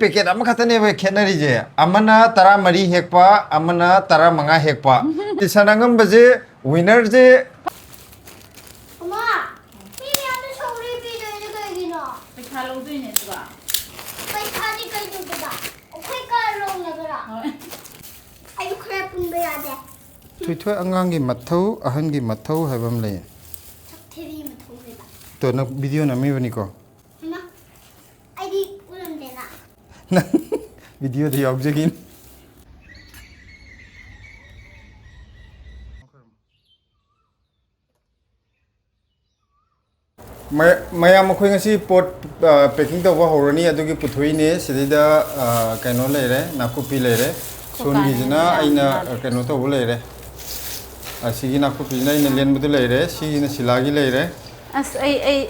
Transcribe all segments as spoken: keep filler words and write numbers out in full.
Packet ꯑꯃꯈꯛꯇꯅꯦꯕ ꯈꯦꯠꯅꯔꯤꯁꯦ, ꯑꯃꯅ ꯇꯔꯥꯃꯔꯤ ꯍꯦꯛꯄ, ꯑꯃꯅ ꯇꯔꯥꯃꯉꯥ ꯍꯦꯛꯄ꯫ ꯇꯤꯁꯟ ꯑꯉꯝꯕꯁꯦ, ꯋꯤꯅꯔꯁꯦ꯫ ꯃꯃꯥ, ꯃꯤ ꯃꯌꯥꯝꯅ ꯁꯧꯒ꯭ꯔꯤ ꯄꯤꯗꯣꯏꯁꯦ ꯀꯩꯒꯤꯅꯣ? ꯄꯩꯁꯥ ꯂꯧꯗꯣꯏꯅꯦ ꯑꯗꯨꯒ꯫ ꯄꯩꯁꯥꯗꯤ ꯀꯩꯗꯧꯕꯗ? ꯑꯩꯈꯣꯏ ꯀꯥ ꯂꯧꯅꯕꯔꯥ? ꯍꯣꯏ꯫ ꯑꯩꯁꯨ ꯈꯔ ꯄꯨꯟꯕ ꯌꯥꯗꯦ꯫ ꯊꯣꯏꯊꯣꯏ, ꯑꯉꯥꯡꯒꯤ ꯃꯊꯧ, ꯑꯍꯟꯒꯤ ꯃꯊꯧ ꯍꯥꯏꯕ ꯑꯃ ꯂꯩ꯫ ꯁꯛꯊꯤꯕꯤ ꯃꯊꯧ ꯂꯩꯕ꯫ ꯇꯣ, ꯅꯪ ꯚꯤꯗꯤꯑꯣ ꯅꯝꯃꯤꯕꯅꯤꯀꯣ? ꯏꯃꯥ, ꯑꯩꯗꯤ ꯎꯔꯝꯗꯦꯅ꯫ ꯅꯪ ꯚꯤꯗꯤꯑꯣꯗ ꯌꯥꯎꯖꯒꯤꯅꯤ꯫ ꯃ-, ꯃꯌꯥꯝ, ꯑꯩꯈꯣꯏ ꯉꯁꯤ ꯄꯣꯠ, ꯑ, ꯄꯦꯀꯤꯡ ꯇꯧꯕ ꯍꯧꯔꯅꯤ, ꯑꯗꯨꯒꯤ ꯄꯨꯊꯣꯛꯏꯅꯦ꯫ ꯁꯤꯗꯩꯗ, ꯑ, ꯀꯩꯅꯣ ꯂꯩꯔꯦ, ꯅꯥꯀꯨꯞꯄꯤ ꯂꯩꯔꯦ꯫ ꯁꯣꯝꯒꯤꯁꯤꯅ ꯌꯥꯝ ꯑꯩꯅ, ꯌꯥꯝꯃꯦ꯫ ꯑ, ꯀꯩꯅꯣ ꯇꯧꯕ ꯂꯩꯔꯦ꯫ ꯑꯁꯤꯒꯤ ꯅꯥꯀꯨꯞꯄꯤꯁꯤꯅ ꯑꯩꯅ ꯂꯦꯟꯕꯗꯨ ꯂꯩꯔꯦ, ꯁꯤꯒꯤꯅ ꯁꯤꯂꯥꯒꯤ ꯂꯩꯔꯦ꯫ ꯑꯁ, ꯑꯩ, ꯑꯩ,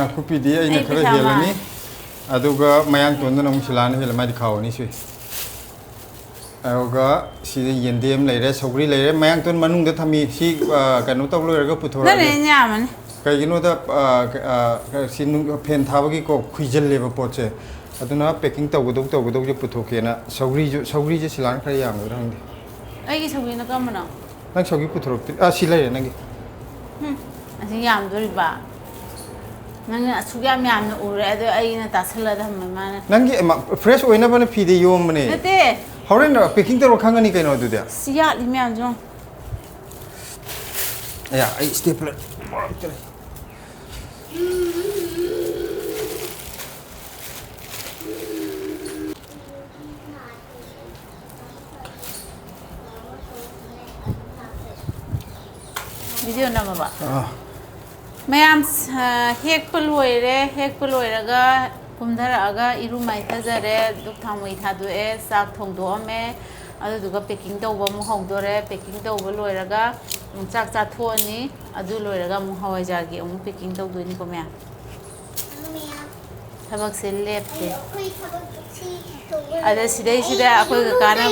ꯅꯥꯀꯨꯞꯄꯤꯗꯤ ꯑꯩꯅ ꯑꯩ ꯈꯔ ꯄꯩꯁꯥ ꯍꯦꯜꯂꯅꯤ꯫ ꯃꯥꯡꯉꯦ꯫ ꯑꯗꯨꯒ ꯃꯌꯥꯡꯇꯣꯟꯗꯨꯅ ꯑꯃꯨꯛ ꯁꯤꯂꯥꯅ ꯍꯦꯜꯂꯦ, ꯃꯥꯗꯤ ꯈꯥꯎ ꯑꯅꯤ ꯁꯨꯏ꯫ ꯑꯗꯨꯒ ꯁꯤꯗ ꯌꯦꯟꯗꯦꯝ ꯂꯩꯔꯦ, ꯁꯧꯒ꯭ꯔꯤ ꯂꯩꯔꯦ, ꯃꯌꯥꯡꯇꯣꯟ ꯃꯅꯨꯡꯗ ꯊꯝꯃꯤ꯫ ꯁꯤ, ꯑ, ꯀꯩꯅꯣ ꯇꯧ ꯂꯣꯏꯔꯒ ꯄꯨꯊꯣꯔꯛꯑꯒꯦ꯫ ꯅꯪꯅ ꯍꯦꯟꯅ ꯌꯥꯝꯃꯅꯤ꯫ ꯀꯩꯒꯤꯅꯣꯗ, ꯑ, ꯑ, ꯁꯤ ꯅꯨꯡ-, ꯐꯦꯟ ꯊꯥꯕꯒꯤꯀꯣ, ꯈꯨꯏꯖꯜꯂꯦꯕ ꯄꯣꯠꯁꯦ꯫ ꯑꯗꯨꯅ ꯄꯦꯀꯤꯡ ꯇꯧꯒꯗꯧ, ꯇꯧꯒꯗꯧꯁꯦ ꯄꯨꯊꯣꯛꯀꯦꯅ꯫ ꯁꯧꯒ꯭ꯔꯤꯁꯨ, ꯁꯧꯒ꯭ꯔꯤꯁꯦ ꯁꯤꯂꯥꯅ ꯈꯔ ꯌꯥꯝꯒꯗ꯭ꯔꯥ ꯈꯪꯗꯦ꯫ ꯑꯩꯒꯤ ꯁꯧꯒ꯭ꯔꯤꯅ ꯀꯔꯝꯕꯅꯣ? ꯅꯪ ꯁꯧꯒ꯭ꯔꯤ ꯄꯨꯊꯣꯔꯛꯇ꯭ꯔꯤ꯫ ꯑ, ꯁꯤ ꯂꯩꯔꯦ ꯅꯪꯒꯤ꯫ ꯍꯨꯝ, ꯑꯁꯤ ꯌꯥꯝꯗꯣꯔꯤꯕ? ꯅꯪꯅ ꯑꯁꯨꯛ ꯌꯥꯝ ꯌꯥꯝꯅ ꯎꯔꯦ, ꯑꯗꯣ ꯑꯩꯅ ꯇꯥꯁꯜꯂ ꯊꯝꯃꯦ ꯃꯥꯅ꯫ ꯅꯪꯒꯤ ꯑꯃ, ꯐ꯭ꯔꯦꯁ ꯑꯣꯏꯅꯕꯅ ꯐꯤꯗ ꯌꯣꯝꯕꯅꯦ꯫ ꯅꯠꯇꯦ꯫ ꯍꯣꯔꯦꯟ ꯄꯦꯀꯤꯡ ꯇꯧꯔ ꯈꯪꯒꯅꯤ ꯀꯩꯅꯣ ꯑꯗꯨꯗꯤ꯫ ꯁꯤ ꯌꯥꯠꯂꯤ ꯃꯌꯥꯝꯁꯦ ꯌꯦꯡꯉꯣ꯫ ꯑꯌꯥ, ꯑꯩ ꯁ꯭ꯇꯦꯄ꯭ꯂꯔ ꯃꯔꯛꯇ ꯂꯩ꯫ ꯚꯤꯗꯤꯑꯣ ꯅꯝꯃꯕ? ꯑꯥ꯫ ꯃꯌꯥꯝ, ꯑ, ꯍꯦꯛꯄ ꯂꯣꯏꯔꯦ꯫ ꯍꯦꯛꯄ ꯂꯣꯏꯔꯒ ꯀꯨꯝꯊꯔꯛꯑꯒ ꯏꯔꯨ ꯃꯥꯏꯊꯖꯔꯦ, ꯙꯨꯞ ꯊꯥꯎꯃꯩ ꯊꯥꯗꯣꯛꯑꯦ, ꯆꯥꯛ ꯊꯣꯡꯗꯣꯛꯑꯝꯃꯦ, ꯑꯗꯨꯗꯨꯒ ꯄꯦꯀꯤꯡ ꯇꯧꯕ ꯑꯃꯨꯛ ꯍꯧꯗꯣꯔꯦ꯫ ꯄꯦꯀꯤꯡ ꯇꯧꯕ ꯂꯣꯏꯔꯒ ꯑꯃꯨꯛ ꯆꯥꯛ ꯆꯥꯊꯣꯛꯑꯅꯤ, ꯑꯗꯨ ꯂꯣꯏꯔꯒ ꯑꯃꯨꯛ ꯍꯋꯥꯏꯖꯥꯔꯒꯤ ꯑꯃꯨꯛ ꯄꯦꯀꯤꯡ ꯇꯧꯗꯣꯏꯅꯤꯀꯣ ꯃꯌꯥꯝ꯫ ꯊꯕꯛꯁꯦ ꯂꯦꯞꯇꯦ꯫ ꯑꯗ ꯁꯤꯗꯩꯁꯤꯗ ꯑꯩꯈꯣꯏ ꯀꯀꯥꯅ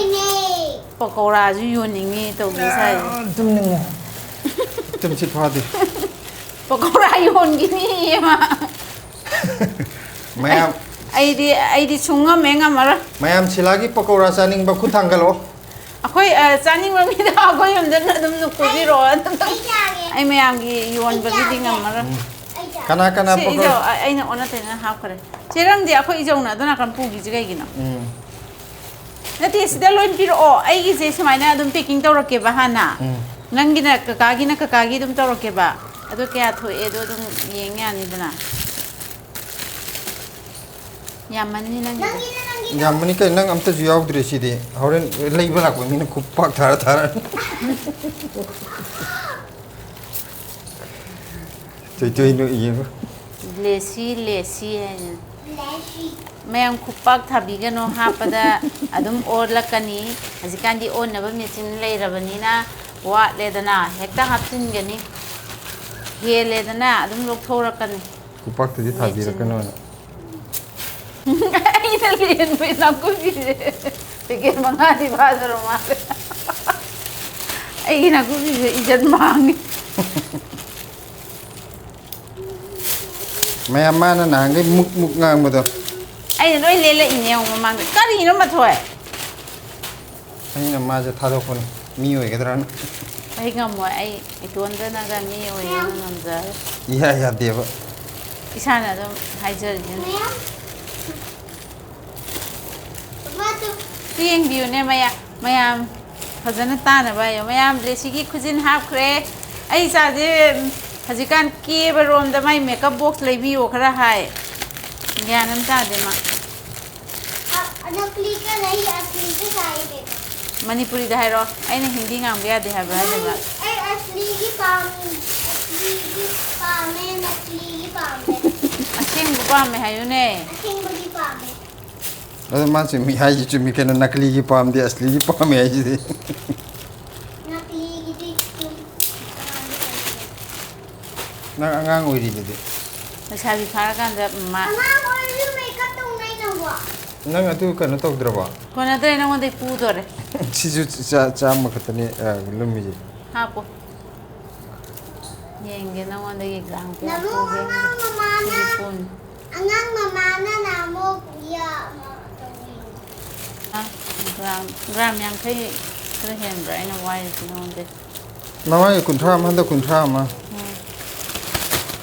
ꯄꯀꯧꯔꯥꯁꯨ ꯌꯣꯟꯅꯤꯡꯉꯤ ꯇꯧꯕꯤ ꯁꯥꯏꯁꯦ꯫ ꯑꯥ, ꯇꯨꯝꯅꯤꯡꯉꯦ꯫ ꯇꯨꯝꯁꯤꯠ ꯐꯥꯗꯦ꯫ ꯄꯀꯧꯔꯥ ꯌꯣꯟꯈꯤꯅꯤꯌꯦ ꯃꯥ꯫ ꯃꯌꯥꯝ, ꯑꯩꯗꯤ ꯑꯩꯗꯤ ꯁꯨꯡꯉꯝꯃꯦ ꯉꯝꯃꯔꯣꯏ꯫ ꯃꯌꯥꯝ ꯁꯤꯂꯥꯒꯤ ꯄꯀꯧꯔꯥ ꯆꯥꯅꯤꯡꯕ ꯈꯨꯠ ꯊꯥꯡꯒꯠꯂꯛꯑꯣ꯫ ꯑꯩꯈꯣꯏ, ꯑ, ꯆꯥꯅꯤꯡꯕ ꯃꯤꯗ ꯑꯩꯈꯣꯏ ꯌꯨꯝꯗ ꯑꯗꯨꯝ ꯅꯨ-, ꯄꯨꯕꯤꯔꯛꯑꯣ꯫ ꯑꯗꯨꯝ ꯑꯩ ꯆꯥꯒꯦ꯫ ꯑꯩ ꯃꯌꯥꯝꯒꯤ ꯌꯣꯟꯕꯒꯤꯗꯤ ꯑꯩ ꯆꯥꯒꯦ꯫ ꯉꯝꯃꯔꯣꯏ꯫ ꯎꯝ꯫ ꯑꯩ ꯆꯥꯒꯦ꯫ ꯀꯅꯥ ꯀꯅꯥ ꯁꯤ ꯄꯀꯧ- ꯏꯖꯧ, ꯑ-, ꯑꯩꯅ ꯑꯣꯟꯅ ꯇꯩꯅ ꯍꯥꯞꯈ꯭ꯔꯦ꯫ ꯆꯦ ꯔꯪꯗꯤ ꯑꯩꯈꯣꯏ ꯏꯖꯧꯅ ꯑꯗꯣ ꯅꯥꯀꯟ ꯄꯨꯈꯤꯁꯤ ꯀꯩꯒꯤꯅꯣ? ꯎꯝ꯫ ꯅꯠꯇꯦ, ꯁꯤꯗ ꯂꯣꯏ ꯄꯤꯔꯛꯑꯣ꯫ ꯑꯩꯒꯤꯁꯦ ꯁꯨꯃꯥꯏꯅ ꯑꯗꯨꯝ packing ꯇꯧꯔꯛꯀꯦꯕ ꯍꯥꯟꯅ꯫ ꯎꯝ꯫ ꯅꯪꯒꯤꯅ ꯀꯀꯥꯒꯤꯅ ꯀꯀꯥꯒꯤ ꯑꯗꯨꯝ ꯇꯧꯔꯛꯀꯦꯕ꯫ ꯑꯗꯣ ꯀꯌꯥ ꯊꯣꯛꯑꯦꯗꯣ ꯑꯗꯨꯝ ꯌꯦꯡ ꯌꯥꯅꯤꯗꯅ꯫ ꯌꯥꯝꯃꯅꯤ ꯅꯪꯒꯤꯗꯣ꯫ ꯅꯪꯒꯤꯅ ꯅꯪꯒꯤ ꯌꯥꯝꯃꯅꯤ ꯀꯩꯅꯣ, ꯅꯪ ꯑꯝꯇꯁꯨ ꯌꯥꯎꯗ꯭ꯔꯦ ꯁꯤꯗꯤ꯫ ꯍꯣꯔꯦꯟ ꯂꯩꯕ ꯂꯥꯛꯄ ꯃꯤꯅ ꯈꯨꯄꯥꯛ ꯊꯥꯔ ꯊꯥꯔꯅꯤ꯫ ꯇꯣꯏ ꯇꯣꯏ ꯅꯣꯛꯏꯌꯦꯕ꯫ ꯂꯦꯁꯤ, ꯂꯦꯁꯤ ꯍꯥꯏꯅ꯫ ꯂꯦꯁꯤ꯫ ꯃꯌꯥꯝ ꯈꯨꯄꯥꯛ ꯊꯥꯕꯤꯒꯅꯣ, ꯍꯥꯞꯄꯗ ꯑꯗꯨꯝ ꯑꯣꯜꯂꯛꯀꯅꯤ꯫ ꯍꯧꯖꯤꯛꯀꯥꯟꯗꯤ ꯑꯣꯟꯅꯕ ꯃꯦꯆꯤꯟ ꯂꯩꯔꯕꯅꯤꯅ ꯋꯥꯠꯂꯦꯗꯅ ꯍꯦꯛꯇ ꯍꯥꯞꯆꯤꯟꯒꯅꯤ꯫ ꯍꯦꯜꯂꯦꯗꯅ ꯑꯗꯨꯝ ꯂꯧꯊꯣꯔꯛꯀꯅꯤ꯫ ꯈꯨꯄꯥꯛꯇꯨꯗꯤ ꯃꯦꯆꯤꯟ꯫ ꯊꯥꯕꯤꯔꯛꯀꯅꯣꯅ꯫ ꯑꯩꯅ ꯂꯦꯟꯕ ꯅꯥꯀꯨꯞꯄꯤꯁꯦ ꯄꯦꯀꯦꯠ ꯃꯉꯥꯗꯤ ꯐꯥꯗꯧꯔ ꯃꯥꯜꯂꯦ꯫ ꯑꯩꯒꯤ ꯅꯥꯀꯨꯞꯄꯤꯁꯦ ꯏꯖꯠ ꯃꯥꯡꯉꯦ꯫ ꯃꯌꯥꯝ ꯃꯥꯅ ꯅꯍꯥꯟꯈꯩ ꯃꯨꯛ ꯃꯨꯛ ꯉꯥꯡꯕꯗꯣ꯫ ꯑꯩꯅ ꯂꯣꯏ ꯂꯦꯜꯂꯛꯏꯅꯦ ꯌꯦꯡꯉꯣ ꯃꯃꯥꯡꯗ꯫ ꯀꯔꯤꯅꯣ ꯃꯊꯣꯏ? ꯑꯩꯅ ꯃꯥꯁꯦ ꯊꯥꯗꯣꯛꯄꯅꯤ, ꯃꯤ ꯑꯣꯏꯒꯗ꯭ꯔꯥꯅ꯫ ꯑꯩ ꯉꯝꯃꯣꯏ, ꯑꯩ ꯏꯇꯣꯟꯗꯅꯒ ꯃꯤ ꯑꯣꯏꯕ ꯉꯝꯖꯔꯣꯏ꯫ ꯏꯌꯥ ꯌꯥꯗꯦꯕ꯫ ꯏꯁꯥꯅ ꯑꯗꯨꯝ ꯍꯥꯏꯖꯔꯤꯁꯤꯅꯤ꯫ ꯁꯤ ꯌꯦꯡꯕꯤꯌꯨꯅꯦ ꯃꯌꯥꯝ, ꯃꯌꯥꯝ ꯐꯖꯅ ꯇꯥꯅꯕ ꯍꯥꯏꯌꯣ꯫ ꯃꯌꯥꯝ ꯂꯦꯁꯤꯒꯤ ꯈꯨꯖꯤꯟ ꯍꯥꯞꯈ꯭ꯔꯦ꯫ ꯑꯩ ꯏꯆꯥꯁꯦ ꯍꯧꯖꯤꯛꯀꯥꯟ ꯀꯦꯕꯔꯣꯝꯗ ꯃꯥꯏ makeup box ꯂꯩꯕꯤꯌꯣ ꯈꯔ ꯍꯥꯏ꯫ ꯒ꯭ꯌꯥꯟ ꯑꯃ ꯇꯥꯗꯦ ꯃꯥ꯫ ꯑ-, ꯅꯀꯂꯤ ꯀ ꯅꯍꯤ, ꯑꯁꯂꯤ ꯀ ꯆꯥꯍꯤꯌꯦ ꯕꯦꯕꯤ꯫ ꯃꯅꯤꯄꯨꯔꯤꯗ ꯍꯥꯏꯔꯣ꯫ ꯑꯩꯅ ꯍꯤꯟꯗꯤ ꯉꯥꯡꯕ ꯌꯥꯗꯦ ꯍꯥꯏꯕ꯭ꯔꯥ ꯍꯥꯏꯗꯕ꯭ꯔꯥ? ꯑꯩ ꯑꯁꯂꯤꯒꯤ ꯄꯥꯝ-, ꯑꯁꯂꯤꯒꯤ ꯄꯥꯝꯃꯦ, ꯅꯀꯂꯤꯒꯤ ꯄꯥꯝꯗꯦ꯫ ꯑꯁꯦꯡꯕ ꯄꯥꯝꯃꯦ ꯍꯥꯏꯌꯨꯅꯦ꯫ ꯑꯁꯦꯡꯕꯒꯤ ꯄꯥꯝꯃꯦ꯫ ꯑꯗꯣ ꯃꯥ ꯆꯨꯝꯃꯤ ꯍꯥꯏꯁꯤ ꯆꯨꯝꯃꯤ ꯀꯩꯅꯣ, ꯅꯀꯂꯤꯒꯤ ꯄꯥꯝꯗꯦ, ꯑꯁꯂꯤꯒꯤ ꯄꯥꯝꯃꯦ ꯍꯥꯏꯁꯤꯗꯤ꯫ ꯅꯀꯂꯤꯒꯤꯗꯤ ꯆꯨꯝ-, ꯅꯪ ꯑꯉꯥꯡ ꯑꯣꯏꯔꯤꯗꯨꯗꯤ꯫ ꯂꯩꯁꯥꯕꯤ ꯐꯥꯔꯀꯥꯟꯗ ꯃꯥ ꯑꯉꯥꯡ ꯑꯣꯏꯔꯁꯨ makeup ꯇꯧꯅꯩ ꯅꯪꯕꯣ꯫ ꯅꯪ ꯑꯗꯨ ꯀꯩꯅꯣ ꯇꯧꯗ꯭ꯔꯕꯣ? ꯀꯣꯟꯅꯗ꯭ꯔꯦ, ꯅꯉꯣꯟꯗꯩ ꯄꯨꯗꯣꯔꯦ꯫ ꯁꯤꯁꯨ ꯆꯥ-, ꯆꯥꯝꯃ ꯈꯛꯇꯅꯤ, ꯑ, ꯂꯨꯝꯃꯤꯁꯦ꯫ ꯍꯥꯞꯄꯣ꯫ ꯌꯦꯡꯒꯦ ꯅꯉꯣꯟꯗꯒꯤ ꯒ꯭ꯔꯥꯝ ꯀꯌꯥ ꯅꯃꯨ ꯄꯨꯒꯦ꯫ ꯑꯉꯥꯡ ꯃꯃꯥꯅ ꯁꯤꯗꯤ ꯄꯨꯅꯤ꯫ ꯑꯉꯥꯡ ꯃꯃꯥꯅ ꯅꯍꯥꯟꯃꯨꯛ ꯌꯥ-, ꯑꯃ ꯇꯧꯕꯤꯕꯅꯦ꯫ ꯒ꯭ꯔꯥꯝ ꯒ꯭ꯔꯥꯝ ꯌꯥꯡꯈꯩ ꯈꯔ ꯍꯦꯟꯕ꯭ꯔꯥ ꯑꯩꯅ ꯋꯥꯏꯔꯤꯁꯦ ꯅꯉꯣꯟꯗ? ꯅꯃꯥꯒꯤ ꯀꯨꯟꯊ꯭ꯔꯥ ꯑꯃ, ꯍꯟꯗꯛ ꯀꯨꯟꯊ꯭ꯔꯥ ꯑꯃ꯫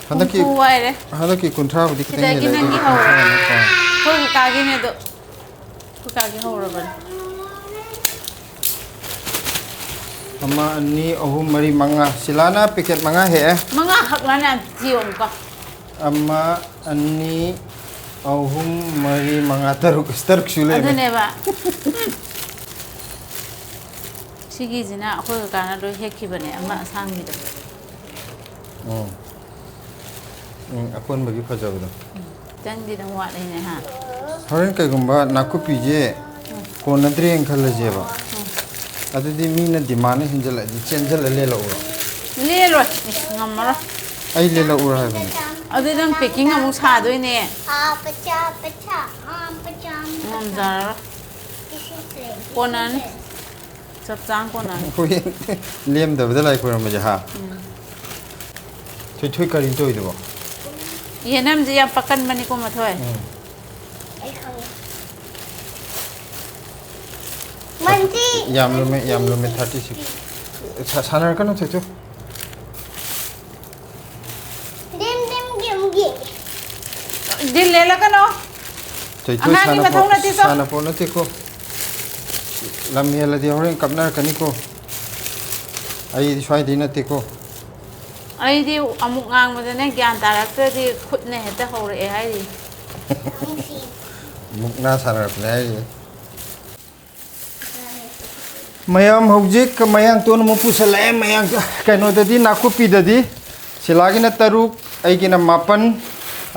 ꯍꯟꯗꯛꯀꯤ ꯍꯨꯝꯐꯨ ꯋꯥꯏꯔꯦ꯫ ꯍꯟꯗꯛꯀꯤ ꯀꯨꯟꯊ꯭ꯔꯥꯕꯨꯗꯤ ꯈꯤꯇꯪ ꯁꯤꯗꯒꯤ ꯍꯦꯜꯂꯦ, ꯑꯩꯗꯤ ꯅꯪꯒꯤ ꯀꯨꯟꯊ꯭ꯔꯥ ꯍꯧꯔꯦ꯫ ꯑꯃ ꯀꯣ꯫ ꯑꯩꯈꯣꯏ ꯀꯀꯥꯒꯤꯅꯦ ꯑꯗꯣ꯫ ꯑꯩꯈꯣꯏ ꯀꯀꯥꯒꯤ ꯍꯧꯔꯕꯅꯦ꯫ ꯑꯃ, ꯑꯅꯤ, ꯑꯍꯨꯝ, ꯃꯔꯤ, ꯃꯉꯥ꯫ ꯁꯤꯂꯥꯅ ꯄꯦꯀꯦꯠ ꯃꯉꯥ ꯍꯦꯛꯑꯦ꯫ ꯃꯉꯥ ꯈꯛꯂꯅꯦ? ꯊꯤꯌꯣ ꯑꯃꯨꯛꯀ꯫ ꯑꯃ, ꯑꯅꯤ, ꯑꯍꯨꯝ, ꯃꯔꯤ, ꯃꯉꯥ, ꯇꯔꯨꯛ꯫ ꯇꯔꯨꯛ ꯁꯨ ꯂꯩꯔꯝꯃꯦ꯫ ꯑꯗꯨꯅꯦꯕ꯫ ꯁꯤꯒꯤꯁꯤꯅ ꯑꯩꯈꯣꯏ ꯀꯀꯥꯅ ꯂꯣꯏ ꯍꯦꯛꯈꯤꯕꯅꯦ, ꯑꯃ ꯑꯁꯥꯡꯕꯤꯗꯣ꯫ ꯎꯝ꯫ ꯎꯝ, ꯑꯀꯣꯟꯕꯒꯤ ꯐꯖꯕꯗꯣ꯫ ꯈꯤꯇꯪꯗꯤ ꯑꯗꯨꯝ ꯋꯥꯠꯂꯤꯅꯦ ꯍꯥ꯫ ꯍꯣꯔꯦꯟ ꯀꯩꯒꯨꯝꯕ ꯅꯥꯀꯨꯞꯄꯤꯁꯦ ꯀꯣꯟꯅꯗ꯭ꯔꯦꯅ ꯈꯜꯂꯁꯦꯕ, ꯑꯗꯨꯗꯤ ꯃꯤꯅ ꯗꯤꯃꯥꯟꯅ ꯍꯦꯟꯖꯜꯂꯛꯑꯗꯤ ꯆꯦꯟꯖꯜꯂ ꯂꯦꯜꯂꯛꯎꯔꯣ? ꯂꯦꯜꯂꯣꯏ꯫ ꯏꯁ, ꯉꯝꯃꯔꯣꯏ꯫ ꯑꯩ ꯂꯦꯜꯂꯛꯎꯔꯣ ꯍꯥꯏꯕꯅꯤ꯫ ꯑꯗꯨꯗꯤ ꯅꯪ ꯄꯦꯀꯤꯡ ꯑꯃꯨꯛ ꯁꯥꯗꯣꯏꯅꯦ꯫ ꯑꯥ, ꯄꯆꯥ, ꯄꯆꯥ, ꯑꯥ, ꯄꯆꯥ, ꯑꯥ, ꯄꯆꯥ꯫ ꯉꯝꯖꯔꯔꯣꯏ꯫ This is it. ꯀꯣꯟꯅꯅꯤ꯫ ꯆꯞ ꯆꯥꯅ ꯀꯣꯟꯅꯅꯤ꯫ ꯑꯩꯈꯣꯏ ꯂꯦꯝꯗꯕꯗ ꯂꯥꯏ ꯈꯣꯏꯔꯝꯕꯁꯦ ꯍꯥ꯫ ꯎꯝ꯫ ꯊꯣꯏꯊꯣꯏ ꯀꯔꯤꯅꯣ ꯇꯧꯔꯤꯗꯨꯕꯣ? ꯌꯦꯅꯝꯁꯦ ꯌꯥꯝ ꯄꯛꯀꯟꯕꯅꯤꯀꯣ ꯃꯊꯣꯏ꯫ ꯎꯝ꯫ ꯑꯩ ꯈꯪꯉꯦ꯫ ꯃꯟꯇꯤ꯫ ꯌꯥꯝ ꯂꯨꯝꯃꯦ, ꯌꯥꯝ ꯂꯨꯝꯃꯦ, thirty six꯫ ꯁꯥ-, ꯁꯥꯟꯅꯔꯛꯀꯅꯨ ꯊꯣꯏꯊꯣꯏ꯫ ꯗꯤꯝ, ꯗꯤꯝ, ꯗꯤꯝ, ꯗꯤꯝ꯫ ꯗꯤꯜ ꯂꯦꯜꯂꯛꯀꯅꯣ꯫ ꯊꯣꯏꯊꯣꯏ ꯑꯉꯥꯡꯒꯤ ꯁꯥꯟꯅꯄꯣ-, ꯃꯊꯧ ꯅꯠꯇꯦꯀꯣ꯫ ꯁꯥꯟꯅꯄꯣꯠ ꯅꯠꯇꯦꯀꯣ꯫ ꯂꯝ ꯍꯦꯜꯂꯗꯤ ꯍꯣꯔꯦꯟ ꯀꯞꯅꯔꯛꯀꯅꯤꯀꯣ꯫ ꯑꯩꯗꯤ ꯁ꯭ꯋꯥꯏꯗꯩ ꯅꯠꯇꯦꯀꯣ꯫ ꯑꯩꯗꯤ ꯑꯃꯨꯛ ꯉꯥꯡꯕꯗꯅꯦ ꯒ꯭ꯌꯥꯟ ꯇꯥꯔꯛꯇ꯭ꯔꯗꯤ ꯈꯨꯠꯅ ꯍꯦꯛꯇ ꯍꯧꯔꯛꯑꯦ ꯍꯥꯏꯔꯤ꯫ ꯃꯨꯛꯅꯥ ꯁꯥꯟꯅꯔꯛꯄꯅꯦ ꯍꯥꯏꯔꯤꯁꯦ꯫ ꯃꯌꯥꯝ ꯍꯧꯖꯤꯛ ꯃꯌꯥꯡꯇꯣꯟ ꯑꯃꯨꯛ ꯄꯨꯁꯜꯂꯛꯑꯦ꯫ ꯃꯌꯥꯡ ꯀꯩꯅꯣꯗꯗꯤ, ꯅꯥꯀꯨꯞꯄꯤꯗꯗꯤ ꯁꯤꯂꯥꯒꯤꯅ ꯇꯔꯨꯛ, ꯑꯩꯒꯤꯅ ꯃꯥꯄꯟ,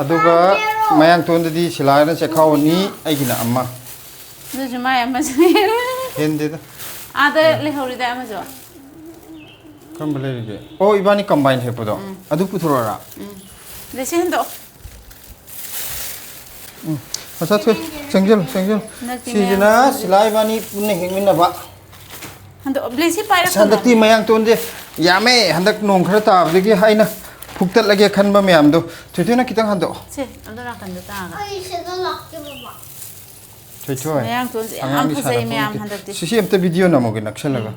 ꯑꯗꯨꯒ ꯃꯌꯥꯡꯇꯣꯟꯗꯗꯤ ꯁꯤꯂꯥꯒꯤꯅ ꯆꯦꯈꯥꯎ ꯑꯅꯤ, ꯑꯩꯒꯤꯅ ꯑꯃ꯫ ꯑꯗꯨꯁꯨ ꯃꯥꯏ ꯑꯃꯁꯨ ꯍꯦꯟꯗꯦꯗ꯫ ꯑꯥꯗ ꯂꯩꯍꯧꯔꯤꯗꯥꯏ ꯑꯃꯁꯨ? ꯀꯔꯝꯕ ꯂꯩꯔꯤꯒꯦ? ꯑꯣ, ꯏꯕꯥꯅꯤ ꯀꯝꯕꯥꯏꯟ ꯍꯦꯛꯄꯗꯣ꯫ ꯎꯝ꯫ ꯑꯗꯨ ꯄꯨꯊꯣꯔꯛꯑꯣꯔꯥ? ꯎꯝ꯫ ꯂꯤꯁꯤ ꯍꯟꯗꯣꯛꯑꯣ꯫ ꯎꯝ꯫ ꯃꯆꯥ ꯊꯣꯏ, ꯆꯪꯁꯤꯜꯂꯨ, ꯆꯪꯁꯤꯜꯂꯨ꯫ ꯍꯟꯗꯛꯇꯤ ꯁꯤꯁꯤꯅ ꯃꯌꯥꯝ ꯁꯤꯂꯥ ꯏꯕꯥꯅꯤ ꯄꯨꯟꯅ ꯍꯦꯛꯃꯤꯟꯅꯕ꯫ ꯍꯟꯗꯣꯛꯑꯣ꯫ ꯕ꯭ꯂꯦꯁꯤ ꯑꯁ, ꯄꯥꯏꯔꯛꯀꯅꯣ꯫ ꯍꯟꯗꯛꯇꯤ ꯃꯌꯥꯡꯇꯣꯟꯁꯦ ꯌꯥꯝꯃꯦ꯫ ꯍꯟꯗꯛ ꯅꯣꯡ ꯈꯔ ꯇꯥꯕꯗꯒꯤ ꯑꯩꯅ ꯐꯨꯛꯇꯠꯂꯒꯦ ꯈꯟꯕ ꯃꯌꯥꯝꯗꯣ꯫ ꯊꯣꯏꯊꯣꯏꯅ ꯈꯤꯇꯪ ꯍꯟꯗꯣꯛꯑꯣ꯫ ꯁꯦ, ꯑꯗꯨ ꯅꯥꯀꯟꯗ ꯇꯥꯒ꯫ ꯊꯣꯏꯊꯣꯏ꯫ ꯃꯌꯥꯡꯇꯣꯟꯁꯦ ꯌꯥꯝ ꯑꯉꯥꯡꯒꯤ ꯐꯖꯩ ꯁꯥꯟꯅꯐꯝ ꯃꯌꯥꯝ ꯅꯠꯇꯦ꯫ ꯍꯟꯗꯛꯇꯤ꯫ ꯁꯤꯁꯤ ꯑꯝꯇ ꯚꯤꯗꯤꯑꯣ ꯅꯝꯃꯒꯦ ꯅꯛꯁꯜꯂꯒ꯫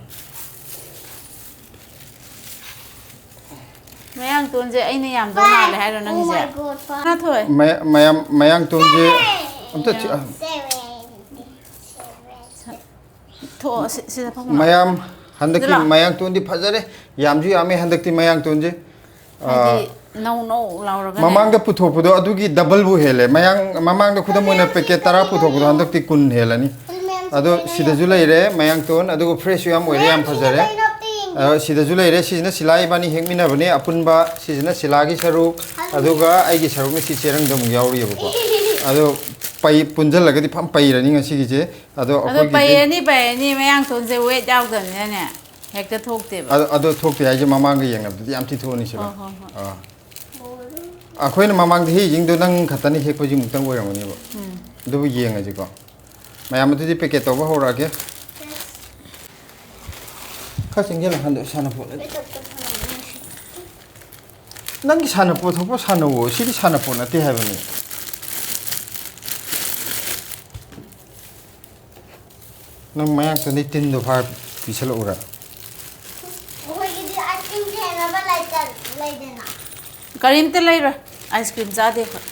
ꯃꯌꯥꯡꯇꯣꯟꯁꯦ ꯑꯩꯅ ꯌꯥꯝꯗꯧ ꯃꯥꯜꯂꯦ ꯍꯥꯏꯔꯣ ꯅꯪꯒꯤꯁꯦ? ꯅꯥꯊꯣꯏ꯫ ꯃꯌꯥ- ꯃꯌꯥꯝ ꯃꯌꯥꯡꯇꯣꯟꯁꯦ ꯑꯝꯇ ꯆꯤ- ꯑ, ꯊꯣꯛꯑꯣ ꯁꯤ- ꯁꯤꯗ ꯐꯝꯃꯣ꯫ ꯃꯌꯥꯝ ꯍꯟꯗꯛꯀꯤ ꯑꯗꯨ ꯂꯥꯛꯑꯣ꯫ ꯃꯌꯥꯡꯇꯣꯟꯗꯤ ꯐꯖꯔꯦ꯫ ꯌꯥꯝꯁꯨ ꯌꯥꯝꯃꯦ ꯍꯟꯗꯛꯇꯤ ꯃꯌꯥꯡꯇꯣꯟꯁꯦ꯫ ꯑ, ꯍꯥꯏꯗꯤ ꯅꯧ ꯅꯧ ꯂꯥꯎꯔꯒꯅꯦ꯫ ꯃꯃꯥꯡꯗ ꯄꯨꯊꯣꯛꯄꯗꯣ ꯑꯗꯨꯒꯤ ꯗꯕꯜꯕꯨ ꯍꯦꯜꯂꯦ꯫ ꯃꯌꯥꯡ ꯃꯃꯥꯡꯗ ꯈꯨꯗꯝ ꯑꯣꯏꯅ ꯄꯦꯀꯦꯠ ꯇꯔꯥ ꯄꯨꯊꯣꯛꯄꯗꯣ ꯍꯟꯗꯛꯇꯤ ꯀꯨꯟ ꯍꯦꯜꯂꯅꯤ꯫ ꯑꯗꯣ ꯁꯤꯗꯁꯨ ꯂꯩꯔꯦ ꯃꯌꯥꯡꯇꯣꯟ, ꯑꯗꯨꯒ ꯐ꯭ꯔꯦꯁꯁꯨ ꯌꯥꯝ ꯑꯣꯏꯔꯦ, ꯌꯥꯝ ꯐꯖꯔꯦ꯫ ꯑ, ꯁꯤꯗꯁꯨ ꯂꯩꯔꯦ꯫ ꯁꯤꯁꯤꯅ ꯁꯤꯂꯥ ꯏꯕꯥꯅꯤ ꯍꯦꯛꯃꯤꯟꯅꯕꯅꯦ ꯑꯄꯨꯟꯕ꯫ ꯁꯤꯁꯤꯅ ꯁꯤꯂꯥꯒꯤ ꯁꯔꯨꯛ, ꯑꯗꯨꯒ ꯑꯩꯒꯤ ꯁꯔꯨꯛꯅ ꯁꯤ ꯆꯦꯔꯪꯗ ꯑꯃꯨꯛ ꯌꯥꯎꯔꯤꯑꯕꯀꯣ꯫ ꯑꯗꯣ ꯄꯩ ꯄꯨꯟꯁꯤꯜꯂꯒꯗꯤ ꯐꯖꯅ ꯄꯩꯔꯅꯤ ꯉꯁꯤꯒꯤꯁꯦ꯫ ꯑꯗꯣ ꯑꯗꯣ ꯑꯩꯈꯣꯏꯒꯤꯗꯤ ꯄꯩꯔꯅꯤ ꯄꯩꯔꯅꯤ ꯃꯌꯥꯡꯇꯣꯟꯁꯦ ꯋꯦꯠ ꯌꯥꯎꯗꯕꯅꯤꯅꯅꯦ ꯍꯦꯛꯇ ꯊꯣꯛꯇꯦꯕ꯫ ꯑꯗꯣ ꯑꯗꯣ ꯊꯣꯛꯇꯦ ꯍꯥꯏꯁꯦ ꯃꯃꯥꯡꯒ ꯌꯦꯡꯅꯕꯗꯗꯤ ꯌꯥꯝ ꯊꯤ ꯊꯣꯛꯑꯅꯤ ꯁꯤꯂꯥ꯫ ꯍꯣꯏ, ꯍꯣꯏ, ꯍꯣꯏ꯫ ꯑꯥ꯫ ꯑꯩꯈꯣꯏꯅ ꯃꯃꯥꯡꯗ ꯍꯦꯛꯏꯁꯤꯡꯗꯣ ꯅꯪ ꯈꯛꯇꯅ ꯍꯦꯛꯄꯁꯤꯃꯨꯛꯇꯪ ꯑꯣꯏꯔꯝꯒꯅꯦꯕ꯫ ꯎꯝ꯫ ꯑꯗꯨꯕꯨ ꯌꯦꯡꯉꯁꯤꯀꯣ꯫ ꯃꯌꯥꯝ ꯑꯗꯨꯗꯤ ꯄꯦꯀꯦꯠ ꯇꯧꯕ ꯍꯧꯔꯛꯑꯒꯦ꯫ ꯈꯔ ꯆꯪꯁꯤꯜꯂ ꯍꯟꯗꯣꯛ ꯁꯥꯟꯅꯄꯣꯠ꯫ ꯅꯪꯒꯤ ꯁꯥꯟꯅꯄꯣꯠ ꯊꯣꯛꯄ ꯁꯥꯟꯅꯧꯋꯣ꯫ ꯁꯤꯗꯤ ꯁꯥꯟꯅꯄꯣꯠ ꯅꯠꯇꯦ ꯍꯥꯏꯕꯅꯤ꯫ ꯅꯪ ꯃꯌꯥꯡꯇꯣꯟꯗꯩ ꯇꯤꯟꯗꯣ ꯐꯥꯔ ꯄꯤꯁꯜꯂꯛꯎꯔꯥ? ꯑꯩꯈꯣꯏꯒꯤꯗꯤ ꯑꯥꯏꯁ ꯀ꯭ꯔꯤꯝ ꯁꯦꯝꯅꯕ ꯂꯩꯇ- ꯂꯩꯗꯅ꯫ ꯀꯔꯤꯝꯇ ꯂꯩꯔꯣꯏ꯫ ꯑꯥꯏꯁ ꯀ꯭ꯔꯤꯝ ꯆꯥꯗꯦ ꯑꯩꯈꯣꯏ꯫